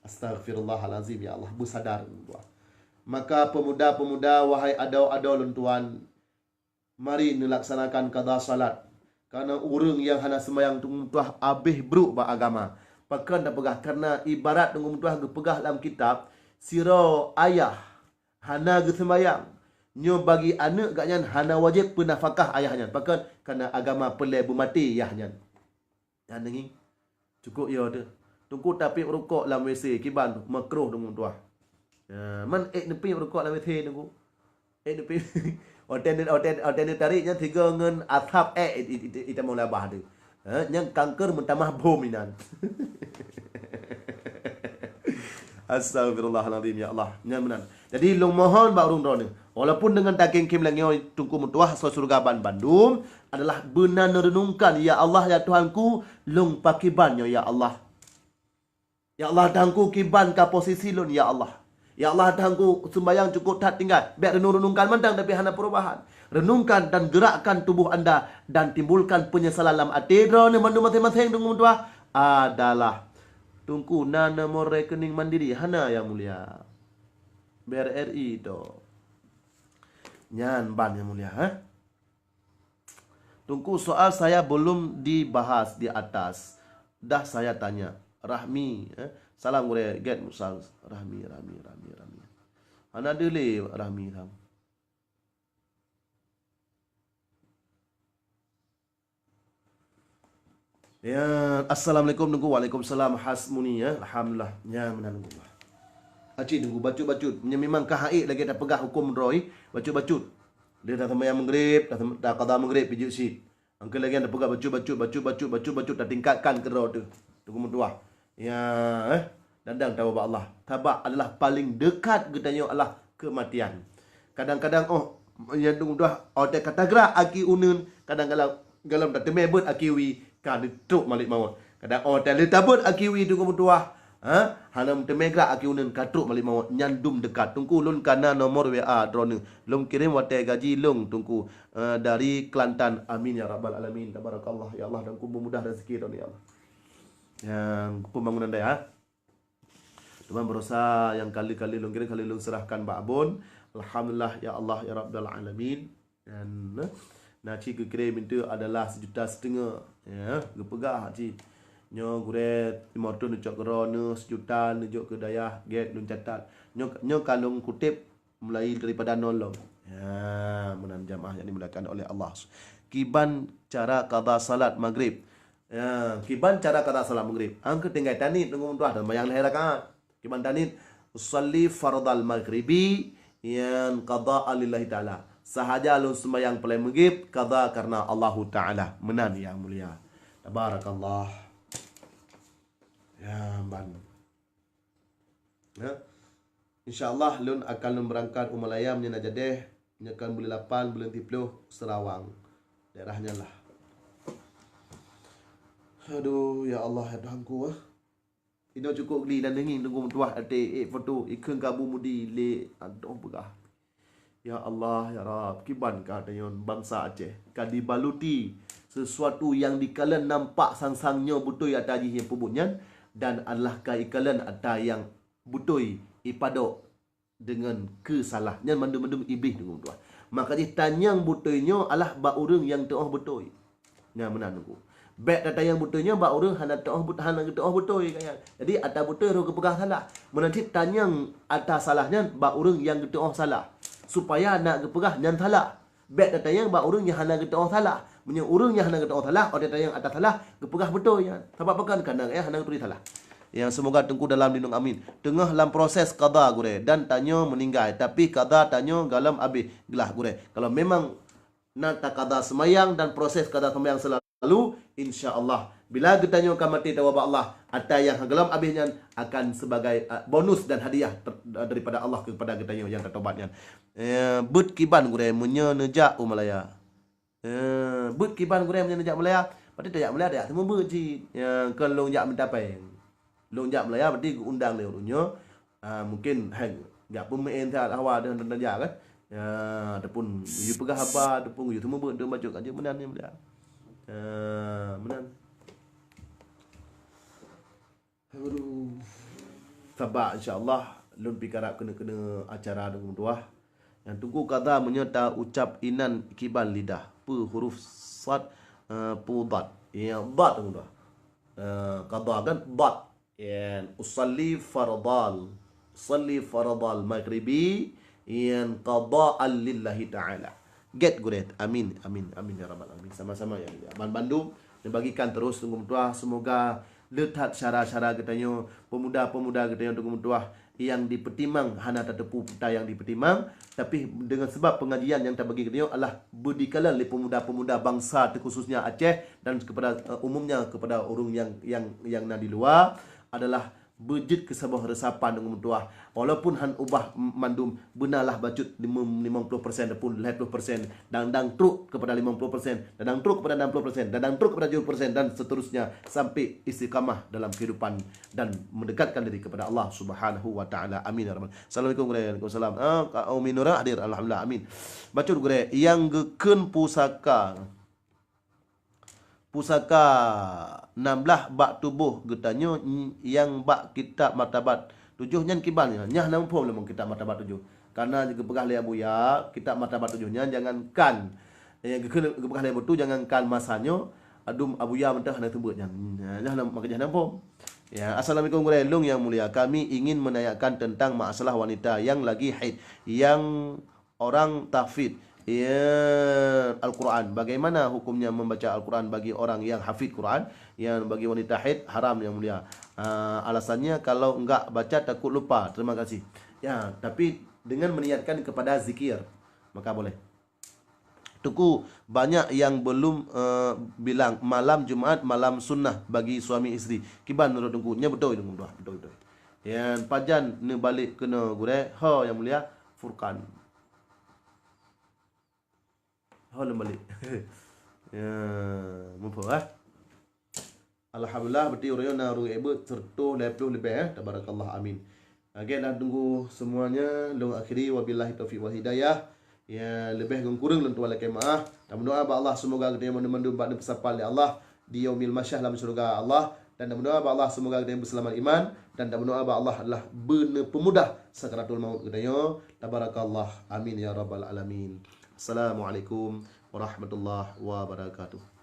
Astaghfirullahalazim, ya Allah, beusadar, Teungku meutuah. Maka pemuda-pemuda, wahai adoe-adoe lôn tuan, mari neulaksanakan qada salat. Karena ureueng nyang hana seumayang, Teungku meutuah, abéh brok bak agama. Pakon tapeugah? Karena ibarat, Teungku meutuah, geupeugah lam kitab, sidroe ayah hana geuseumayang, nyoe bagi aneuk gobnyan hana wajéb peunafakah ayah nyan. Pakon? Karena agama peureulèe beumaté yah nyan. Nyan deungi. Cukup yo teuh. Teungku tapiep rukok lam W C kiban makruh, Teungku meutuah. Ya, man ék neupiep rukok lam W C, Teungku? Ék neupiep. Watèe, watèe, watèe tarék nyan sigoe ngon asap ék i-, i-, i-, itamong labah tu. Ha, nyang kanker meutamah bom inan. Astagfirullahalazim, ya Allah. Nyan meunan. Jadi, lôn mohon bak ureueng droeneuh, walaupun deungon takhém-khém lagèe nyoe, Teungku meutuah, asoe syeuruga ban bandum, adalah beuna neureunungkan, "Ya Allah, ya Tuhanku, lôn pakiban nyoe, ya Allah." Ya Allah, Tuhanku, kiban ka posisi lôn, ya Allah. Ya Allah, Tuhanku, seumbahyang cukôp that tinggai. Bèk reunung-reunungkan mantong, tapi hana perubahan. Renungkan dan gerakkan tubuh anda dan timbulkan penyesalan lam até droeneuh mandum maséng-maséng, Teungku meutuah, adalah, Teungku, na nomor rekening Mandiri? Hana, Yang Mulia. B R R I to. Nyan ban, Yang Mulia, ha? Teungku, soal saya belum dibahas di atas. Dah saya tanya. Rahmi, eh? Salam gurèe, gèt musang. Rahmi, Rahmi, Rahmi, Rahmi. Hana deuh lé Rahmi sang. Ya, assalamualaikum Teungku. Waalaikumsalam Hasmuni, ya. Alhamdulillah. Ya, meunan Teungku. Aci Teungku, bacut-bacut. Meunyoe memang ka haid lagèe tapeugah hukôm droe, bacut-bacut. Lheuh taseumbahyang Maghrib, tasem-, taqadha Maghrib, pijeuet sit. Angkeu lagèe nyan tapeugah bacut-bacut, bacut-bacut, bacut-bacut, tatingkatkan keudroe teuh. Teungku meutuah. Ya, eh, dadang tawoe bak Allah. Sabab adalah paléng deukat geutanyoe adalah keumatian. Kadang-kadang, oh, nyang Teungku meutuah, oh, watèe ka tagrak aki uneuen, kadang-kadang gohlom tateumé beuet aki wie, ka neutrok malik mawöt. Kadang, oh, watèe lheuh tabeuet aki wie Teungku meutuah, ha, hana meuteumé grak aki uneuen, ka trok malik mawöt, nyan dum deukat. Teungku, lôn ka na nomor W A droeneuh. Lôn kirém watèe gaji lôn, Teungku, eh, dari Kelantan. Amin ya rabbal alamin. Tabarakallah. Ya Allah, Teungku peumudah rezeki droeneuh, ya Allah. Nyang pembangunan dayah. Teuma beurasa nyang ka lheuh-ka lheuh lôn kirém, ka lheuh lôn seurahkan bak Abon. Alhamdulillah, ya Allah, ya Rabbal Alamin. Dan, eh, na cit geukirém itu adalah sejuta setengah. Ya, geupeugah cit. Nyoe gurèe lima reutôh neucok keudroe, neuh sejuta neujok keu dayah, gèt lôn catat. Nyoe, nyoe ka lôn kutép mulai daripada nol lom. Ya, meunan jamaah nyang dimuliakan oleh Allah. Kiban cara qadha salat Maghrib. Ya, kiban cara qadha salat Maghrib. Angkeu tinggai taniet Teungku meutuah dan sembahyang lhèe rakaat. Kiban taniet, "Usalli fardal maghribi yan qadha'an lillahi ta'ala." Sahaja lôn sembahyang peureulèe Maghrib, qadha karena Allahu Ta'ala. Meunan Yang Mulia. Tabarakallah. Ya, ban. Ya. Insya Allah, lôn akan lôn beurangkat u Malaya meunyoe na jadèh, nyoe kan buleuen lapan, buleuen siplôh, Sarawang. Daerah nyan lah. Aduh, ya Allah, ya Tuhanku, ah. Inoe cukôp geli dan deungieng Teungku meutuah até ék foto, ikheun ka bu mudi lé, adoh peugah. Ya Allah, ya Rabb, kiban ka tanyoe bansa Aceh ka dibaluti sesuatu nyang dikalon nampak sang-sang nyoe beutôi ata jih nyang peubuet nyan, dan adalah ka ikalon ata nyang beutôi ipadok deungon keusalah. Nyan mandum-mandum Iblih Teungku meutuah. Maka jih tanyong beutôi nyoe adalah bak ureueng nyang teuoh beutôi. Nyan meunan Teungku. Bèk tatanyong beutôi nyoe bak ureueng hana teuoh beut-, hana geuteuoh beutôi, ka nyan. Jadi ata beutôi roh geupeugah salah. Meunan cit tanyong ata salah nyan bak ureueng nyang geuteuoh salah. Supaya na geupeugah nyan salah. Bèk tatanyong bak ureueng nyang hana geuteuoh salah. Meunyoe ureueng nyang hana geuteuoh salah, watèe tatanyong ata salah, geupeugah beutôi nyan. Sabab pakon? Kareuna gobnyan hana geuturi salah. Nyang seumoga Teungku dalam lindong, amin. Teungoh lam proses qadha gurèe dan tanyoe meuninggai, tapi qadha tanyoe gohlom abéh glah gurèe. Kalau memang na taqadha seumayang dan proses qadha seumayang seulalu, insya Allah, bila geutanyoe ka maté tawoe bak Allah, ata nyang gohlom abéh nyan akan sebagai, ah, bonus dan hadiah ter-, daripada Allah kepada geutanyoe nyang tatobat nyan. Eh, beuet kiban gurèe meunyoe neujak u Malaya. Eh, beuet kiban gurèe meunyoe neujak Malaya, berarti tajak Malaya tajak seumeubeuet cit. Ya, kon lôn jak mita péng. Lôn jak Malaya berarti geuundang lé ureueng nyoe. Ah, mungkin hai jak peumeu'en that hawa deuh dan jak kan. Ya, ataupun yue peugah haba, ataupun yue seumeubeuet deuh bacut kan, meunan nyan Malaya. Ah, meunan. Aduh. Sabab insya Allah lôn pih karab keuneuk-keuneuk acara Teungku meutuah. Nyang Teungku qadha meunyoe ta ucap inan kiban lidah. Peue huruf sad, eh, peue dhad. Ya, dhad Teungku meutuah. Eh, qadha kan dhad. Yan, usalli fardal. Usalli fardal maghribi. Yan, qadha'an lillahi ta'ala. Gèt gurèe. Amin, amin, amin ya rabbal alamin. Sama-sama ya. Ban bandum neubagikan terus Teungku meutuah. Semoga le that syedara-syedara geutanyoe, pemuda-pemuda geutanyoe Teungku meutuah, nyang dipeutimang hana tateupeue peue nyang dipeutimang, tapi deungon sabab peungajian nyang tabagi geutanyoe adalah beudikala lé peumuda-peumuda bansa teuh khususnya Aceh dan kepada, eh, umumnya kepada ureuëng nyang, nyang, nyang na di luwa adalah beujeuet keu saboh resapan deungon meutuah. Walaupun han ubah m-, mandum, beunalah bacut limong puluh persen ataupun lhée puluh persen, dan dang trok kepada limong puluh persen, dan dang trok kepada enam puluh persen, dan dang trok kepada tujuh puluh persen, dan seterusnya sampai istiqamah dalam kehidupan dan mendekatkan diri kepada Allah Subhanahu wa Taala. Amin ya rabbal. Assalamualaikum warahmatullahi wabarakatuh. Ah, Kak Umi Nura hadir. Alhamdulillah. Amin. Bacut gurée, nyang geukheun pusaka. Pusaka enam belas bak tuboh geutanyoe nyang bak kitab Martabat tujoh nyan kiban nyan. Nyang na muphom limong kitab Martabat tujoh. Karena geupeugah lé Abuya, kitab Martabat tujoh nyan jangankan, eh, geupeugah lé Abu tu jangankan masa nyoe, adum Abuya mantong hana seumeubeuet nyan. Nyang na, maka nyang na muphom. Ya, assalamualaikum gurée lôn nyang mulia. Kami ingin menanyakan tentang masalah wanita yang lagi haid, yang orang tahfidz, ya, Al-Quran. Bagaimana hukumnya membaca Al-Quran bagi orang yang hafid Quran? Yang bagi wanita haid haram, yang mulia. Ah, alasannya kalau enggak baca takut lupa. Terima kasih. Ya, tapi dengan meniatkan kepada zikir, maka boleh. Teungku, banyak yang belum, eh, bilang malam Jumat malam sunnah bagi suami isteri. Kiban menurut Teungku? Nya beutôi, Teungku, beutôi, beutôi. Yang pajan neubalek keunoe gurée, ho yang mulia, Furqan. Ho lom balek. Ya, muphom, ah. Alhamdulillah, berarti uroe nyoe na ureuëng ék beuet seratus lhée puluh leubeh, eh. Tabarakallah, amin. Lagée na teungku semuanya, lôn akhiri, wabillahi taufiq wal hidayah. Ya, leubeh ngon kureueng lôn tuan lakée meuáh. Dan meudoá bak Allah, semoga geutanyoe mandum-mandum bak neupeusapat lé Allah di yaumil mahsyar lam syeuruga Allah. Dan meudoá bak Allah, semoga geutanyoe beuseulamat iman. Dan meudoá bak Allah adalah beuneupeumudah sakaratul maut geutanyoe. Tabarakallah. Amin ya rabbal alamin. Assalamualaikum warahmatullahi wabarakatuh.